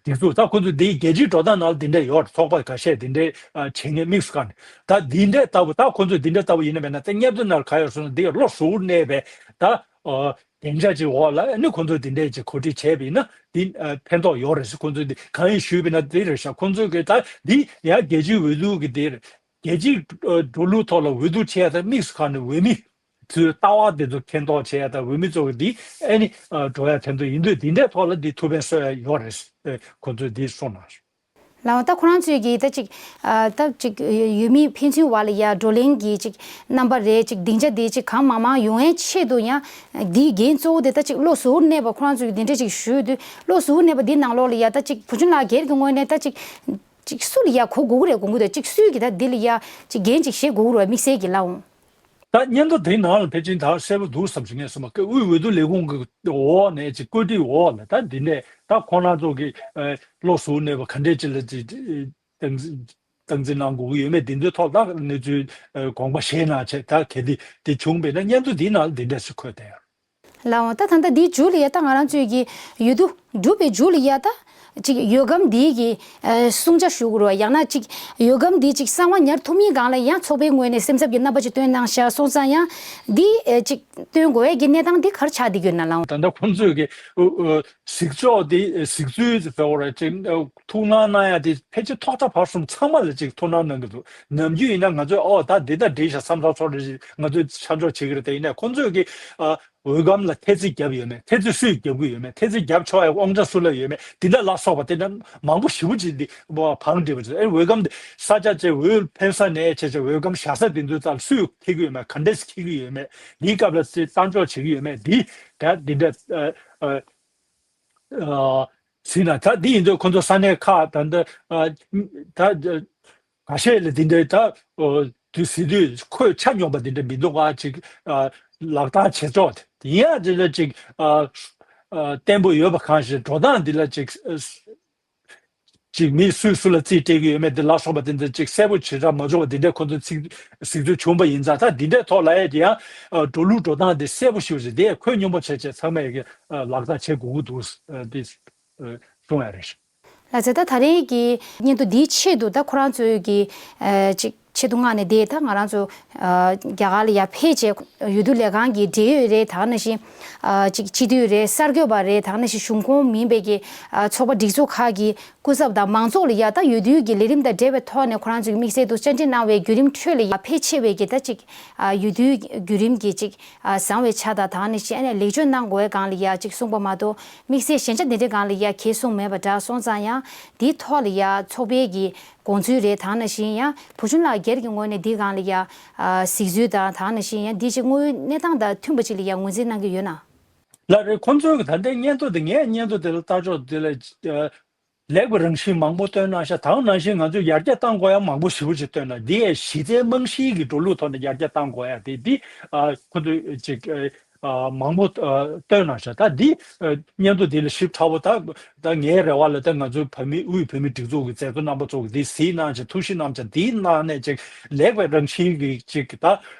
སྒྲིག་འཛུགས་ད་ཁོ་ཚོ་འདིའི་རྒྱལ་སྤྱིའི་འགྲོ་སྟངས་ནང་ལ་འདི་འདྲ་ཡོད་རེད། ཚོགས་པ་ཁ་ཤས་འདི་འདྲའི་ཨ་བྱེད་མཁན་དམིགས་སུ་བཀར་ནས་ད་འདི་འདྲའི་ལྟ་བུ་ད་ཁོ་ཚོ་འདི་འདྲའི་ལྟ་བུ་ཡིན་ན་མེད་ན་ད་སྙན་ཐོ་ནང་ལ་ག་ཡོད་སོང་ན་འདི་བློ་ཟུར་གནས་པའི་ད་ཨོ་སྡིངས་ཆ་ཅིག་འོག་ལ་ཨ་ནི་ཁོ་ཚོ་འདི་འདྲའི་ཅིག་གོ་སྒྲིག་བྱས་པ་ཡིན་ན་འདི་ཨ་ཕན་ཐོགས་ཡོད་རེད་ཟེར། ཁོ་ཚོས་འདི་གང་ཡིན་ཞུས་པ་ཡིན་ན་འདི་རེད་ཤག་ཁོ་ཚོས་གི་ད་འདི་ཡང་རྒྱལ་སྤྱིའི་འོས་བསྡུ་གི་འདི་རེད། རྒྱལ་སྤྱིའི་འགྲོ་ལུགས་ཐོག་ལ་འོས་བསྡུ་བྱས་ཏེ་དམིགས་སུ་བཀར་ནས་འོས་མི་ཚོའི་ལྟ་བ་དེ་ཚོ་མཁྱེན་རྟོགས་བྱས་ཏེ་འོས་མི་ཚོ་གི་འདི་ཨ་ནི་འགྲོ་ཡ་ཕན་ཐོགས་ཡིན་དུས་འདི་འདྲའི་ཐོག་ལ་འདི་ཐུགས་ཕན་གསོས་ཡ་ཡོད་རེད། ཁོ་ཚོས་འདི་གསུངས་གནང་། ལགས་ད་ཁོ་རང་ཚོས་ཀྱིས་ད་ཅིག་ད་ཅིག་འོས་མི་ཕན་ཚུན་བར་ལ་ཡ་བགྲོ་གླེང་གི་ཅིག་རྣམ་པ་རེད། ཅིག་སྡིངས་ཆ་འདི་ཅིག་གང་མང་མང་ཡོང་ཡའི་ཆེད་དུ་ཡང་འདིའི་འགན་གཙོ་བོ་དེ་ད་ཅིག་བློ་གཟུ་བོར་གནས་པ་ཁོ་རང་ཚོས་ཀྱིས་འདི་འདྲ་ཅིག་ཞུས་དུས་བློ་གཟུ་བོར་གནས་པ་འདི་ནང་ལོགས་ལ་ཡ་ད་ཅིག་བུ་ཆུང་ལགས་སྒེར་གྱི་ངོས་ནས་ད་ཅིག་ཅིག་སུ་ལ་ཡ་གོ་དགོས་ཀྱི་རེད་དགོངས་ཀྱི་འདུག་ཅིག་སུས་ཀྱིས་ད་འདི་ལ་ཡ་ཅིག་འགན་ཅིག་བཞེས་དགོས་ཀྱི་རེད་དམིགས་བསལ་གྱི་ལགས་འོང་། ད་སྙན་ཐོ་དེའི་ནང་ལ་ཕལ་ཆེར་ད་གསལ་པོ་འདུག་བསམ་ཞིག་ངས་སོང་བ་དབུས་འོས་བསྡུ་ལས་ཁུངས་ཀྱི་འོག་ནས་ཅིག་བཀོད་སྒྲིག་འོག་ལ་ད་འདི་ནས་ད་ཁོང་རྣམ་ཚོ་གི་བློ་གཟུ་གནས་པ་ག་འདྲས་ཅིག་ལ་ཅིག་སྟངས་སྟངས་འཛིན་གནང་དགོས་ཀྱི་ཡོད་མེད་འདི་ཚོའི་ཐོག་ད་གནས་ཚུལ་དགོངས་པ་བཞེས་གནང་བྱས་ད་གལ་ཏེ་དེ་བྱུང་བས་ན་སྙན་ཐོ་འདིའི་ནང་ལ་འདི་འདྲས་སུ་འཁོད་བསྡད་ཡོད། ལགས་འོང་། ད་ད་ལྟ་འདིའི་མཇུག་ལ་ཡ་ད་ང་རང་ཚོས་ཀྱི་འོས་བསྡུ་གྲུབ་པའི་མཇུག་ལ་ཡ་ད་ཅིག་འོས་སྒམ་འདིའི་གི་སྲུང་བྱ་ཞུ་དགོས་རེད་བ། ཡང་ན་ཅིག་འོས་སྒམ་འདི་ཅིག་གསང་བ་ཉར་ཐུབ་མིན་སྒང་ལ་ཡང་ཚོགས་པའི་ངོས་ནས་སེམས་འཚབ་ཀྱི་རྣམ་པ་ཅིག་བཏོན་གནང་ཤག་སོང་ཙང་ཡང་འདི་ཅིག་བཏོན་དགོས་ཡས་ཀྱི་གནས་སྟངས་འདི་ག་རེ་ཆགས་བསྡད་ཀྱི་ཡོད་ན་ལགས་འོང་། ད་ལྟ་ཁོང་ཚོས་ཀྱི་གཟིགས་ཕྱོགས་འདི་གཟིགས་ཚུལ་ཟེར་བ་རེད་ཅིག་ཐུགས་སྣང་གནང་ཡ་དེ་ཕལ་ཆེར་ཐོག་མཐའ་བར་གསུམ་ཚང་མ་ལ་ཅིག་ཐུགས་སྣང་གནང་གི་འདུག་ནམ་རྒྱུན་ཡིན་ན་ང་ཚོས་ཨོ་ད་འདི་ལྟ་འགྲིག་ཤག་བསམ་ཚོར་ཚོར་རེ་ཞིག་ང་ཚོས་ཆ་འཇོག་བྱེད་ཀྱི་རེད། དེ་ཡིན་ནའི་ཁོང་ཚོས་ཀྱི་ཨ་འོས་སྒམ་ལ་ཐེལ་ཙེ་བརྒྱབ་ཡོད་མེད། ཐེལ་ཙེ་སུས་བརྒྱབ་ཀྱི་ཡོད་མེད། ཐེལ་ཙེ་བརྒྱབ་ཆོག་ཡ་དབང་ཆ་སུ་ལ་ཡོད་མེད། འདི་འདྲ་ལ་སོགས་པ་དེ་འདྲ་མང་པོ་ཞེ་པོ་ཅིག་འདི་བང་སྒྲིག་པ་ཅིག་ཨེ་འོས་སྒམ་འདི་ས་ཆ་བཅས་འོས་འཕེན་ས་ནས་བྱས་བྱས་འོས་སྒམ་བཞག་ས་དེ་ཚོའི་རྩ་ལ་སུས་འཁྱེར་གྱི་ཡོད་མེད། ག་འདྲས་འཁྱེར་གྱི་ཡོད་མེད། འདིའི་སྐབས་ལ་སུས་གཏན་འཇོག་བྱེད་ཀྱི་ཡོད་མེད། འདི་ད་འདི་འདྲ་ཨ་ཨ། ཨ་ཟིན་ན་ད་འདི་ཡིན་དུས་ཁོང་ཚོ་ས་གནས་ཁག་ད་ལྟ་ཨ་ད་ཁ་ཤས་ལ་འདི་འདྲའི་ད་ཨོ་དུས་ཟིན་དུས་ཁོས་ཆ་སྙོམས་པ་འདི་འདྲ་མི་འདུག་ག་ཅིག་ཨ་ལག་བསྟར་བྱེད་ཆོག་དེ་ཡིན་ཡང་འདི་འདྲ་ཅིག་ཨ་ བརྟན་པོ་ཡོད་པ་གང་ཞིག་འགྲོ་སྟངས་འདི་ལ་ཅིག་ཅིག་མི་སུས་སུ་ལ་རྩིས་སྤྲད་ཀྱི་ཡོད་མེད་དེ་ལ་སོགས་པ་དེ་ཚོ་ཅིག་གསལ་པོ་ཇི་ལྟར་མ་བྱུང་བ་འདི་འདྲའི་ཁོ་ཚོ་ཚིག་གཟིགས་ཚུལ་བྱུང་པ་ཡིན་ཙང་། ད་འདི་འདྲའི་ཐོག་ལ་ཡ་དེ་ཡང་འགྲོ་ལུགས་འགྲོ་སྟངས་དེ་གསལ་པོ་ཞིག་རེད། དེ་ཁོད་སྙོམས་པོ་བྱས་བྱས་ཚང་མས་ཀྱི་ལག་བསྟར་བྱེད་དགོས་ཀྱི་འདུག་དེ་གསུང་ཡ་རེད། ལགས་སོ། ད་ད་རེས་ཀྱི་སྙན་ཐོ་འདིའི་ཆེད་དུ་ད་ཁོ་རང་ཚོའི་གི་ཅིག་ཆེད་དུ་མངགས་ནས་དེ་ད་ང་རང་ཚོ་རྒྱ་གར་ལ་ཡར་ཕེབས་བྱས་འོས་བསྡུ་ལས་ཁང་གི་འབྲེལ་ཡོད་རེད། ད་ནང་བཞིན་ཅིག་སྤྱི་འཐུས་རེད། གསར་འགོད་པ་རེད། ད་ནང་བཞིན་གཞུང་ཁོངས་མིན་པའི་གི་ཚོགས་པ་སྒྲིག་འཛུགས་ཁག་གི་སྐུ་ཚབ་དང་མང་ཚོགས་ལ་ཡ་ད་འོས་བསྡུའི་གི་ལས་རིམ་དང་འབྲེལ་བའི་ཐོག་ནས་ཁོ་རང་ཚོའི་དམིགས་བསལ་དུ་བཅར་འདྲི་གནང་བའི་བརྒྱུད་རིམ་ཁྲོད་ལ་ཡ་ཕལ་ཆེ་བའི་གི་ད་ཅིག་འོས་བསྡུའི་བརྒྱུད་རིམ་གྱི་ཅིག་བཟང་བའི་ཆ་དང་། ད་ནང་བཞིན་ཨ་ནི་ལེགས་བཅོས་གནང་དགོས་སྒང་ལ་ཡ་ཅིག་གསུངས་པ་མ་གཏོགས། དམིགས་བསལ་ཞན་ཆ་འདི་འདྲའི་སྒང་ལ་ཡ་གང་གསུངས་མེད་པ་འདྲ་སོང་ཙང་། ཡང་འདིའི་ཐོག་ལ་ཡ་ཚོགས་པའི་གི་དགོངས་ཚུལ་རེད། ད་ནང་བཞིན་ཡང་བུ་ཆུང་ལགས་སྒེར་གྱི་ངོས་ནས་འདིའི་སྒང་ལ་ཡ་གཟིགས་ཚུལ་དང་། ད་ནང་བཞིན་ཡང་འདི་ཅིག་དངོས་ཡོད་གནས་སྟངས་དང་མཐུན་པ་ཅིག་ལ་ཡ་ངོས་འཛིན་གནང་གི་ཡོད་ན། ལགས་རེད། ཁོང་ཚོའི་གི་ད་ལྟའི་སྙན་ཐོ་དེ། ངས་སྙན་ཐོ་དེ་ལ་ལྟ་ཕྱོགས་དེ་ལ་ལེགས་པའི་རང་བཞིན་མང་པོ་བཏོན་གནང་ཤག་དེ་ནང་བཞིན་ང་ཚོས་ཡར་རྒྱས་གཏང་དགོས་ཡ་མང་པོ་ཞེ་པོ་ཅིག་བཏོན་གནང་། འདི་ཡས་གཞི་རྩའི་རྨང་གཞིའི་གི་འགྲོ་ལུགས་ཐོག་ནས་ཡར་རྒྱས་གཏང་དགོས་ཡ་དེ་འདི་ཁོ་ཚོས་ཅིག་མང་པོ་བཏོན་གནང་ཤག་ད་འདི་སྙན་ཐོ་འདི་ལ་ཞིབ་ཕྲ་བོ་ད་ད་ངའི་རེ་བ་ལ་ད་ང་ཚོའི་བོད་མི་དབུས་བོད་མི་སྒྲིག་འཛུགས་ཀྱི་མཛད་གཙོ་རྣམ་པ་ཚོ་གིས་འདི་གཟིགས་གནང་བྱས། ཐུགས་ཞིབ་གནང་བྱས། འདིའི་ནང་ནས་ཅིག་ལེགས་པའི་རང་བཞིན་གྱི་ཅིག་ད་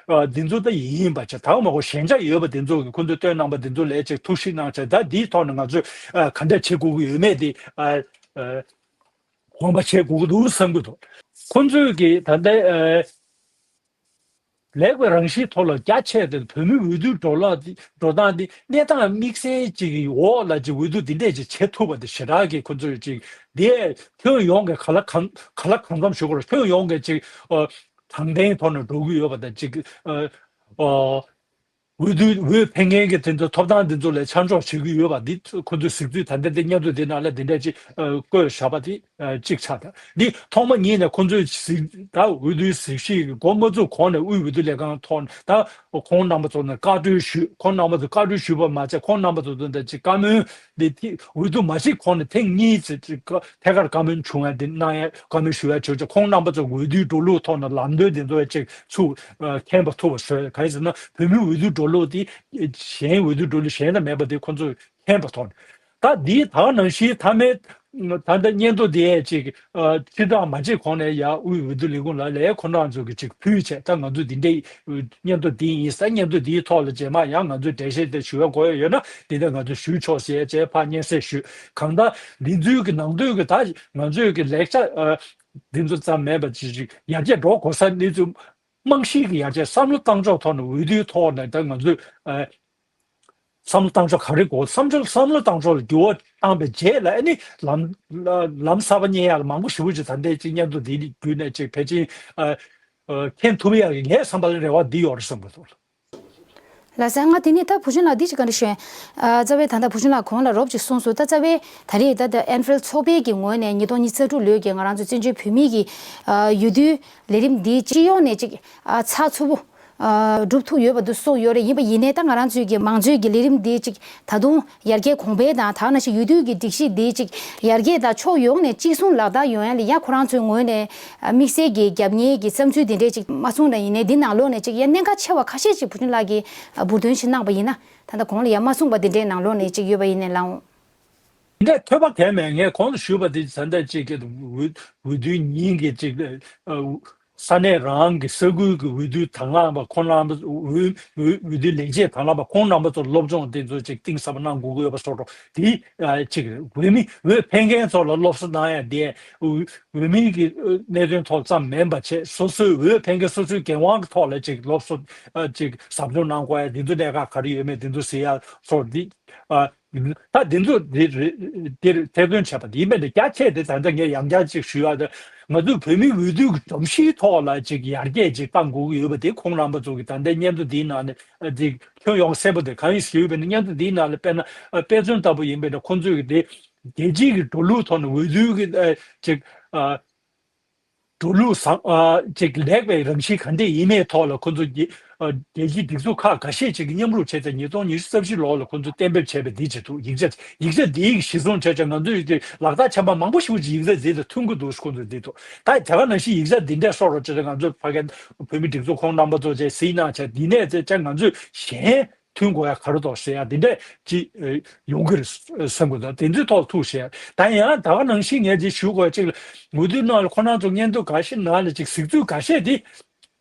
འདི་ཚོ་ད་ཡིན་པ་བྱས། ད་མ་གོ་ཞན་ཆ་ཡོད་པ་འདི་ཚོ་གིས་ཁོ་ཚོས་བཏོན་གནང་པ་འདི་ཚོ་ལ་ཅིག་ཐུགས་ཞིབ་གནང་བྱས། ད་འདིའི་ཐོག་ནས་ང་ཚོས་ག་འདྲ་བྱེད་དགོས་ཀྱི་ཡོད་མེད་དེ་དགོངས་པ་བཞེས་དགོས་ཀྱི་འདུག་བསམ་གྱི་འདུག་ཁོ་ཚོས་ཀྱིས་ད་ལྟའི་ལེགས་པའི་རང་བཞིན་ཐོག་ལ་རྒྱ་ཆེ་སྟེ། བོད་མི་འོས་བསྡུ་འགྲོ་ལ་འགྲོ་སྟངས་འདི་གནས་སྟངས་དམིགས་བསལ་ཅིག་གི་འོག་ལ་ཅིག་འོས་བསྡུ་འདི་འདྲས་ཅིག་བྱེད་ཐུབ་པ་དེ་ཞེ་དྲག་གི་ཁོ་ཚོས་ཅིག་དེ་ཁྱོན་ཡོངས་ཀྱི་ག་ལ་གང་ག་ལ་གང་འཚམ་ཞུ་དགོས་རེད། ཁྱོན་ཡོངས་ཀྱི་ཅིག་ཨ་དྲང་བདེན་ཐོག་ནས་འགྲོ་གི་ཡོད་པ་དང་། ཅིག་ཨ་ཨ་འོས་བསྡུ་འོས་འཕེན་མཁན་གྱི་དེ་ཚོ་ཐོབ་ཐང་དེ་ཚོ་ལ་ཆ་འཇོག་བྱེད་ཀྱི་ཡོད་པ་འདི་ཁོ་ཚོས་གཟིགས་ཚུལ་ད་ལྟ་འདི་སྙན་ཐོ་འདི་ནང་ལ་འདི་འདྲས་ཅིག་ཨ་བཀོད་བཞག་པ་དེ་ཨ་གཅིག་ཆགས། ད་འདི་ཐོག་མ་ཉིད་ནས་ཁོ་ཚོས་གཟིགས། ད་འོས་བསྡུའི་གཟིགས་ཞིབ་ཀྱི་འགོ་མ་བཙུགས་གོང་ནས། དབུས་འོས་བསྡུ་ལས་ཁང་ཐོག་ནས་ད་ཁོང་རྣམ་པ་ཚོ་ནས་བཀའ་འཁྲོལ་ཞུས། ཁོང་རྣམ་པ་ཚོ་བཀའ་འཁྲོལ་ཞུས་པ་མ་ཚད། ཁོང་རྣམ་པ་ཚོ་ཚོ་འདི་ཅིག་བཀའ་མོལ་འདི་ཐེངས་འོས་བསྡུ་མ་བྱེད་གོང་ནས་ཐེངས་གཉིས་ཙམ་ཅིག་ཐད་ཀར་བཀའ་མོལ་བྱུང་ཡ་འདི་གནང་ཡ་བཀའ་མོལ་ཞུ་ཡ་བྱོས་བྱས། ཁོང་རྣམ་པ་ཚོ་འོས་བསྡུའི་འགྲོ་ལུགས་ཐོག་ནས་ལམ་སྟོན་དེ་ཚོ་ཅིག་ཚུར་མཁྱེན་པ་ཐུབ་པ་བཟོས། གང་ཡིན་ཟེར་ན་བོད་མིའི་འོས་བསྡུ་འགྲོ་ལུགས་དེ་གཞན་འོས་བསྡུ་འགྲོ་ལུགས་གཞན་ལ་མེད་པ་དེ་ཁོང་ཚོས་མཁྱེན་པ་ཐོག་ནས། ད་འདིའི་ད་ག་ནང་བཞིན་མཐའ་མའི་ད་ལྟ་སྙན་ཐོ་དེ་ཅིག་ཕྱིར་བསྒྲགས་མ་བྱེད་གོང་ནས་ཡ་དབུས་འོས་བསྡུ་ལས་ཁུངས་ལ་ལས་ཁོ་རང་ཚོ་གིས་ཅིག་ཕུལ་བྱས། ད་ང་ཚོ་འདི་འདྲའི་སྙན་ཐོ་འདི་ཡིན་ཟེར། སྙན་ཐོ་འདིའི་ཐོག་ལ་རྗེས་མ་ཡང་ང་ཚོས་འགྲེལ་བཤད་དེ་ཞུ་ཡ་དགོས་ཡ་ཡོད་ན་འདི་འདྲ་ང་ཚོས་ཞུས་ཆོག་ཟེར་བྱས་ཕར་སྙན་སེང་ཞུས། གང་ལྟར་འདི་ཚོའི་གི་ནང་དོན་གི་ད་ང་ཚོའི་གི་ལེགས་ཆ་འདི་ཚོ་ཙམ་མེད་པ་ཅིག་ཅིག་ཡར་རྒྱས་འགྲོ་དགོས་ས་འདི་ཚོ་རྨང་གཞི་གི་ཡར་རྒྱས་བསམ་བློ་བཏང་ཕྱོགས་ཐོག་ནས། འོས་བསྡུའི་ཐོག་ནས་ད་ང་ཚོས་བསམ་བློ་བཏང་ཕྱོགས་ག་རེ་དགོས། བསམ་ཕྱོགས་བསམ་བློ་བཏང་ཕྱོགས་ལ་འགྱུར་བ་བཏང་པའི་རྗེས་ལ་ཨ་ནི་ལམ་ལམ་གསར་པ་རྙེད་ཡག་ལ་མང་པོ་ཞེ་པོ་ཅིག་ད་ལྟའི་ཅིག་སྙན་ཐོ་འདི་བརྒྱུད་ནས་ཅིག་ཕལ་ཆེར་མཁྱེན་ཐུབ་ཡག་གི་ངའི་བསམ་པ་ལ་རེ་བ་འདི་ཡོད་རེད་བསམ་གྱི་འདུག། ལགས་སོ། ང་དེ་ནས་ད་བུ་ཆུང་ལགས་འདི་ཅིག་བཀའ་འདྲི་ཞུ་ཡིན། རྩ་བའི་ད་ལྟ་བུ་ཆུང་ལགས་གོང་ལ་རོབ་ཅིག་གསུངས་སོང་། ད་རྩ་བའི་ད་རེས་ད་ལྟ་ཨེན་ཧྥེལ་ཚོགས་པའི་གི་ངོས་ནས་ཉིས་སྟོང་ཉི་ཤུ་རྩ་དྲུག་ལོའི་གི་ང་རང་ཚོ་བཙན་བྱོལ་བོད་མིའི་གི་འོས་བསྡུའི་ལས་རིམ་འདི་སྤྱི་ཡོངས་ནས་ཅིག་ཚགས་ཚུད་པོ་སྒྲུབ་ཐུབ་ཡོད་པ་འདུག་གསུངས་ཡོད་རེད། ཡིན་པ་ཡིན་ནའི་ད་ང་རང་ཚོའི་གི་མང་གཙོའི་གི་ལས་རིམ་འདི་ཅིག་ད་དུང་ཡར་རྒྱས་གོང་འཕེལ་དང་། ད་ནང་བཞིན་འོས་བསྡུ་གི་སྒྲིག་གཞི་འདི་ཅིག་ཡར་རྒྱས་དང་ཕྱོགས་ཡོངས་ནས་གཅིག་མཚུངས་ལག་བསྟར་ཡོང་ཡ་ལ་ཡ་ཁོ་རང་ཚོའི་ངོས་ནས་དམིགས་བསལ་གྱི་རྒྱབ་གཉེར་གྱི་བསམ་ཚུལ་འདི་འདྲས་ཅིག་མ་གསུངས་ན་ཡིན་ནའི་འདི་ནང་ལོགས་ནས་ཅིག་ཡ་གནད་འགག་ཆེ་བ་ཁ་ཤས་ཅིག་བུ་ཆུང་ལགས་ཀྱིས་འབུར་འདོན་ཞིག་གནང་པ་ཡིན་ན། ད་ལྟ་གོང་ལ་ཡ་མ་གསུངས་པ་འདི་འདྲའི་ནང་ལོགས་ནས་ཅིག་ཡོད་པ་ཡིན་ནའི་ལགས་འོང་། འདི་འདྲས་ཐོས་པ་གལ་མེད། ངས་གོང་དུ་ཞུས་པ་དེ་ད་ལྟ་ཅིག་གི་འོས་འོས་བསྡུའི་ཉིན་གྱི་ཅིག་ས་གནས་རང་གི་ས་ཁུལ་གྱི་འོས་བསྡུ་དང་བླངས་པ་ཁོང་རྣམ་པ། འོས་འོས་འོས་བསྡུ་ལས་བྱེད་དང་བླངས་པ་ཁོང་རྣམ་པ་ཚོར་སློབ་སྦྱོང་དེ་ཚོ་ཅིག་གཏིང་ཟབ་པ་གནང་དགོས་ཀྱི་ཡོད་པ་སོགས་དེ་ཅིག་འོས་མི་འོས་འཕེན་མཁན་ཚོ་ལ་སློབ་གསོ་གནང་ཡ་དེ་འོས་འོས་མིའི་གི་གནད་དོན་ཐོག་ཙམ་མིན་པ་བྱས། སོ་སོའི་འོས་འཕེན་མཁན་སོ་སོའི་འགན་དབང་གི་ཐོག་ལ་ཅིག་སློབ་གསོ་ཅིག་ཟབ་སྦྱོང་གནང་དགོས་ཡ། དེ་ཚོ་གནད་འགག་ག་རེ་ཡོད་མེད་དེ་ཚོ་གཟིགས་ཡ་སོགས་འདི། ད་དེ་ཚོ་དེ་རེད། དེར་ཐེར་འདོན་བྱས་པ་དེ་ཡིན་པས་ན། རྒྱ་ཆེ་དེ་ད་ལྟ་ངས་ཡང་བསྐྱར་ཅིག་ཞུ་ཡ་དེ། ང་ཚོས་བོད་མིའི་འོས་བསྡུའི་སྒྲོམ་གཞིའི་ཐོག་ལ་ཅིག་ཡར་རྒྱས་ཅིག་གཏང་དགོས་ཀྱི་ཡོད་པ་དེ་ཁོང་རྣམ་པ་ཚོ་གིས་ད་ལྟའི་སྙན་ཐོ་འདིའི་ནང་ནས་ཅིག་ཁྱོན་ཡོངས་གསལ་པོ་དེ་གང་ཡིན་ཞུས་པས་ན། སྙན་ཐོ་འདིའི་ནང་ལ་དཔེར་ན་དཔེ་མཚོན་ལྟ་བུ་ཡིན་པས་ན། ཁོང་ཚོས་གི་དེ་རྒྱལ་སྤྱིའི་གི་འགྲོ་ལུགས་ཐོག་ནས་འོས་བསྡུའི་གི་ཅིག་འགྲོ་ལུགས་བཟང་ཅིག་ལེགས་པའི་རང་བཞིན་ག་འདྲས་ཡིན་མིན་ཐོག་ལ་ཁོ་ཚོ་རྒྱལ་སྤྱིའི་སྒྲིག་འཛུགས་ཁག་འགའ་ཤས་ཅིག་གིས་མཉམ་རུབ་བྱས་ཏེ་ཉིས་སྟོང་ཉི་ཤུ་རྩ་བཞི་ལོ་ལ་ཁོ་ཚོས་གཏན་འབེབས་བྱས་པའི་འདི་བྱེད་ཐུབ། ཡིག་ཆ་ཡིག་ཆ་འདིའི་གཞི་བཟུང་བྱས་ཙང་ང་ཚོས་ལག་བསྟར་ཆེན་པོ་མང་པོ་ཞིག་ཅིག་ཡིག་ཆ་འདི་དང་མཐུན་གྱི་འདུག་ཁོ་ཚོས་འདི་ཐུབ། ད་དེ་ག་ནང་བཞིན་ཡིག་ཆ་འདི་འདྲས་སོགས་རོགས་བྱས་ཏེ་ང་ཚོས་ཕ་གིའི་བོད་མི་སྒྲིག་འཛུགས་ཁོང་རྣམ་པ་ཚོ་བཅས་གཟིགས་གནང་བྱས། འདི་ནས་བྱས་ཙང་ང་ཚོས་གཞན། མཐུན་དགོས་ཡ་ག་རེ་འདུག་ཟེར་ཡ་དེ་འདྲས་ཅིག་ཡོང་གི་རེད་བསམ་གི་འདུག་དེ་ཚོའི་ཐོག་ཐུག་བཤད་ད་ཡང་ད་ག་ནང་བཞིན་ངས་ཅིག་ཞུ་དགོས་ཅིག་ལ་འོས་བསྡུའི་ནང་ལ་ཁོ་རང་ཚོ་སྙན་ཐོ་འགའ་ཤས་ནང་ལ་ཅིག་གཟིགས་ཚུལ་འགའ་ཤས་དེ།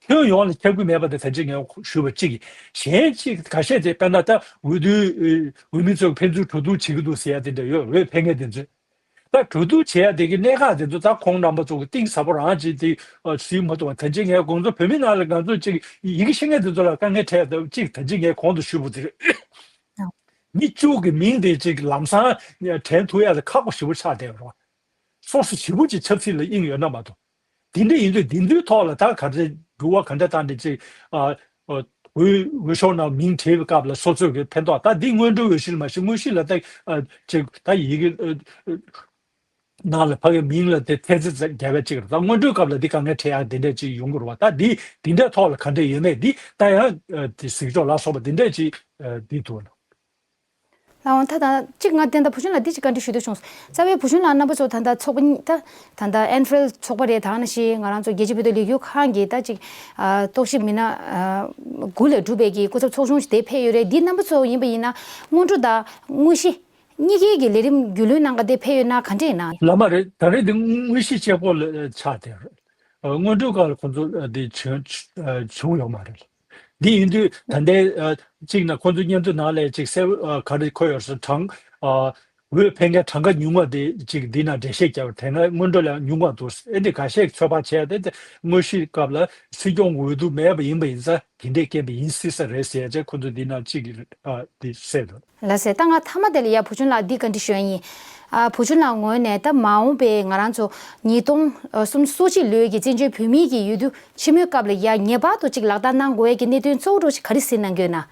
ཁྱོན་ཡོངས་ལ་ཁྱབ་ཀྱི་མེད་པ་དེ་ད་ཅི་ངས་ཞུས་པ་གཅིག་གཞན་གཅིག་ཁ་ཤས་དེ་དཔེར་ན་ད་འོས་བསྡུའི་འོས་མི་ཚོས་ཕན་ཚུན་གྲོས་བསྡུར་བྱེད་ཀྱི་འདུག་ཟེར་ཡ་དེ་འདྲ་ཡོད། འོས་འཕེན་མཁན་དེ་ཚོས་ད་གྲོས་བསྡུར་བྱེད་ཡ་དེ་གི་གནད་འགག་དེ་ཚོ་ད་ཁོང་རྣམ་པ་ཚོ་གི་གཏིང་ཟབ་པོ་རང་ཅིག་དེ་ཞུས་མ་ཐུབ་པ་ད་ཅི་ངས་དགོང་ཚོ་བོད་མི་ནང་ལ་ང་ཚོ་ཅིག་ཡི་གེ་ཤེས་མཁན་དེ་ཚོ་ལ་དཀའ་ངལ་འཕྲད་ཡ་ད་ཅིག་ད་ཅི་ངས་གོང་དུ་ཞུས་པ་དེ་རེད། མི་བཅུ་གི་མིང་དེ་ཅིག་ལམ་སང་དྲན་ཐུབ་ཡ་ལ་ཁག་པོ་ཞེ་པོ་ཆགས་བསྡད་པ་རེད། སོ་སོ་ཞེ་པོ་ཅིག་ཆབ་སྲིད་ལ་དབྱིངས་ཡོད་ན་མ་གཏོགས། དེ་འདྲ་ཡིན་དུས་འདི་ཚོའི་ཐོག་ལ་ད་ག་འདྲ་འགྱུར་བ་ག་འདྲ་བཏང་འདྲ་ཅིག་ཨ་ཨ་འོས་འོས་ཤོག་ནང་མིང་བྲིས་པའི་སྐབས་ལ་སོ་སོའི་གི་ཕན་ཐོགས་ད་འདི་སྔོན་འགྲོའི་འོས་གཞི་ལ་མ་གཞི་དངོས་གཞི་ལ་ད་ཨ་ཅིག་ད་ཡི་གེ་ཨ་ནང་ལ་ཕ་གི་མིང་ལ་དེ་ཐེལ་ཙེ་རྒྱབ་པ་ཅིག་རེད། ད་སྔོན་འགྲོའི་སྐབས་ལ་འདི་དཀའ་ངལ་འཕྲད་ཡག་འདི་འདྲ་ཅིག་ཡོང་གི་རེད་བ། ད་འདི་འདི་འདྲའི་ཐོག་ལ་ག་འདྲ་ཡོད་མེད་འདི་ད་ཡང་ཨ་དེ་གཟིགས་ཕྱོགས་ལ་སོགས་པ་འདི་འདྲ་ཅིག་ཨ་འདི་འདུག་ལ། ལགས་འོང་། ད་ད་གཅིག་ང་བསྟན་ད་བུ་ཆུང་ལགས་འདི་གཅིག་བཀའ་འདྲི་ཞུ་འདོད་བྱུང་། རྩ་བའི་བུ་ཆུང་ལགས་རྣམ་པ་ཚོ་ད་ལྟ་ཚོགས་པ་གཉིས་ད་ད་ལྟ་ཨན་ཧྥི་རལ་ཚོགས་པ་རེད། ད་ནང་བཞིན་ང་རང་ཚོ་རྒྱལ་སྤྱིའི་བོད་དོན་ལས་འགུལ་ཁང་གི་ད་གཅིག་ཨ་རྟོག་ཞིབ་མི་སྣ་ཨ་དགུ་ལས་གྲུབ་པའི་གི་སྐུ་ཚབ་ཚོགས་ཆུང་ཞིག་དེ་ཕེབས་ཡོད་རེད། འདི་རྣམ་པ་ཚོ་ཡིན་པ་ཡིན་ན་སྔོན་འགྲོ་དང་དངོས་གཞི་གཉིས་ཀའི་གི་ལས་རིམ་རྒྱུས་ལོན་གནང་ག་དེ་ཕེབས་ཡོད་ན་ག་འདྲ་ཡིན་ན། ལགས་མ་རེད། ད་རེས་འདི་དངོས་གཞི་གཅིག་པོ་ལ་ཆགས་བསྡད་རེད། ཨ་སྔོན་འགྲོའི་སྐབས་ལ་ཁོང་ཚོ་ཨ་འདི་བྱུང་ཨ་བྱུང་ཡོད་མ་རེད། འདི་ཡིན་དུས་ད་ལྟའི་ཨ་གཅིག་ན་ཁོང་ཚོ་སྙན་ཐོ་ནང་ལ་ཅིག་གསལ་པོ་ཨ་ག་རེ་འཁོད་ཡོད་ཟེར་གྲངས་ཨ་འོས་འཕེན་མཁན་གྲངས་ཀ་ཉུང་བ་དེ་ཅིག་འདི་ན་འགྲེལ་བཤད་བརྒྱབ་པ་དེ་སྔ་སྔོན་འགྲོ་ལས་ཉུང་བ་འདུག་ཨེ་འདི་འགའ་ཤས་ཚོད་དཔག་བྱས་ཏེ་དེ་དངོས་གཞིའི་སྐབས་ལ་སྲིད་སྐྱོང་འོས་བསྡུ་མེད་པ་ཡིན་པ་ཡིན་ཙང་དེ་འདྲས་སྐྱེས་པ་ཡིན་སྲིད་ས་རེད་ཟེར་ཡ་ཅིག་ཁོང་ཚོ་འདི་ན་ཅིག་ཨ་འདི་གསལ་འདུག་ལགས་སེ། ད་ང་མཐའ་མ་དེ་ལ་ཡ་བུ་ཆུང་ལགས་འདི་བཀའ་འདྲི་ཞུ་ཡ་ཡིན། ཨ་བུ་ཆུང་ལགས་ངོས་ནས་ད་མ་འོངས་པའི་ང་རང་ཚོ་ཉིས་སྟོང་སུམ་ཅུ་སོ་གཅིག་ལོའི་གི་བཙན་བྱོལ་བོད་མིའི་གི་འོས་བསྡུ་ཆེན་མོའི་སྐབས་ལ་ཡ་ངེས་པར་དུ་ཅིག་ལག་བསྟར་གནང་དགོས་ཡ་གི་གནད་དོན་གཙོ་བོ་འདྲ་ཞིག་ག་རེ་གཟིགས་གནང་གི་ཡོད་ན།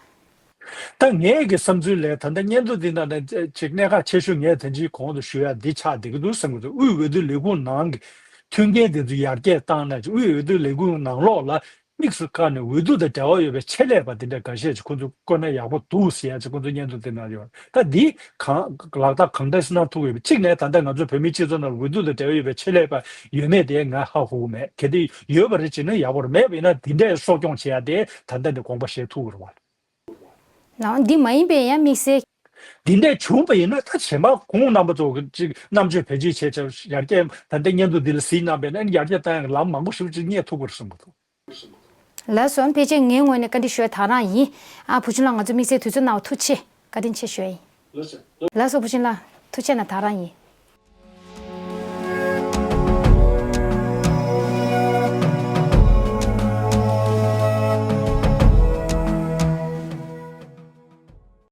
ད་ངའི་གི་བསམ་ཚུལ་ལས་ད་ལྟ་སྙན་ཐོ་འདི་ནང་ནས་ཅིག་གནད་འགག་ཆེ་ཤོས་ངས་ད་ཅིག་གོང་དུ་ཞུ་ཡ་འདི་ཆགས་བསྡད་ཀྱི་འདུག་བསམ་གྱི་འདུག་དབུས་འོས་བསྡུ་ལས་ཁུངས་ནང་གི་མཐུན་རྐྱེན་དེ་ཚོ་ཡར་རྒྱས་བཏང་ན་ཅིག་དབུས་འོས་བསྡུ་ལས་ཁུངས་ནང་ལོགས་ལ་དམིགས་སུ་བཀར་ནས་འོས་བསྡུ་དང་འབྲེལ་བ་ཡོད་པའི་ཆེད་ལས་པ་དེ་འདྲ་འགའ་ཤས་ཅིག་ཁོ་ཚོ་བསྐོ་ན་ཡག་པོ་འདུག་ཟེར་ཡ་ཅིག་ཁོ་ཚོ་སྙན་ཐོ་དེ་ནང་ཡོད། ད་འདི་གང་ལག་བསྟར་གང་འདྲ་ཞིག་གནང་ཐུབ་ཡོད་པ་གཅིག་ནས་ད་ལྟ་ང་ཚོ་བོད་མིའི་སྤྱི་ཚོགས་ནང་འོས་བསྡུ་དང་འབྲེལ་བ་ཡོད་པའི་ཆེད་ལས་པ་ཡོད་མེད་དེ་ང་ཧ་གོ་གི་མེད། གལ་ཏེ་ཡོད་པ་རེད་ཅེ་ན་ཡག་པོ་རེད། མེད་པ་ཡིན་ན་འདི་འདྲའི་གསོ་སྐྱོང་བྱེད་ཡ་དེ་ད་ལྟ་ནས་དགོངས་པ་བཞེས་ཐུབ་ཀྱི་རེད་བ། ལགས་འདི་མ་ཡིན་པའི་ཡང་དམིགས་བསལ། འདི་འདྲས་བྱུང་བ་ཡིན་ན་ད་གཞན་པ་ཁོང་རྣམ་པ་ཚོ་གི་ཅིག་རྣམ་དཔྱོད་བེད་སྤྱོད་བྱས་ཆོག་ཡར་རྒྱས་ད་ལྟ་སྙན་ཐོ་འདི་ལ་གཟིགས་གནང་བས་ན་ཡར་རྒྱས་བཏང་ཡག་ལམ་མང་པོ་ཞིག་ཅིག་རྙེད་ཐུབ་ཀྱི་རེད་བསམ་གྱི་འདུག་ལགས་སོ། ཕལ་ཆེར་ངའི་ངོས་ནས་བཀའ་འདྲི་ཞུ་ཡ་དག་རང་ཡིན། ཨ་བུ་ཆུང་ལགས་ང་ཚོ་དམིགས་བསལ་དུས་ཚོད་གནང་བ་ཐུགས་རྗེ་ཆེ། བཀའ་དྲིན་ཆེ་ཞུ་ཡ་ཡིན། ལགས་སོ་བུ་ཆུང་ལགས་ཐུགས་རྗེ་གནང་། དག་རང་ཡིན།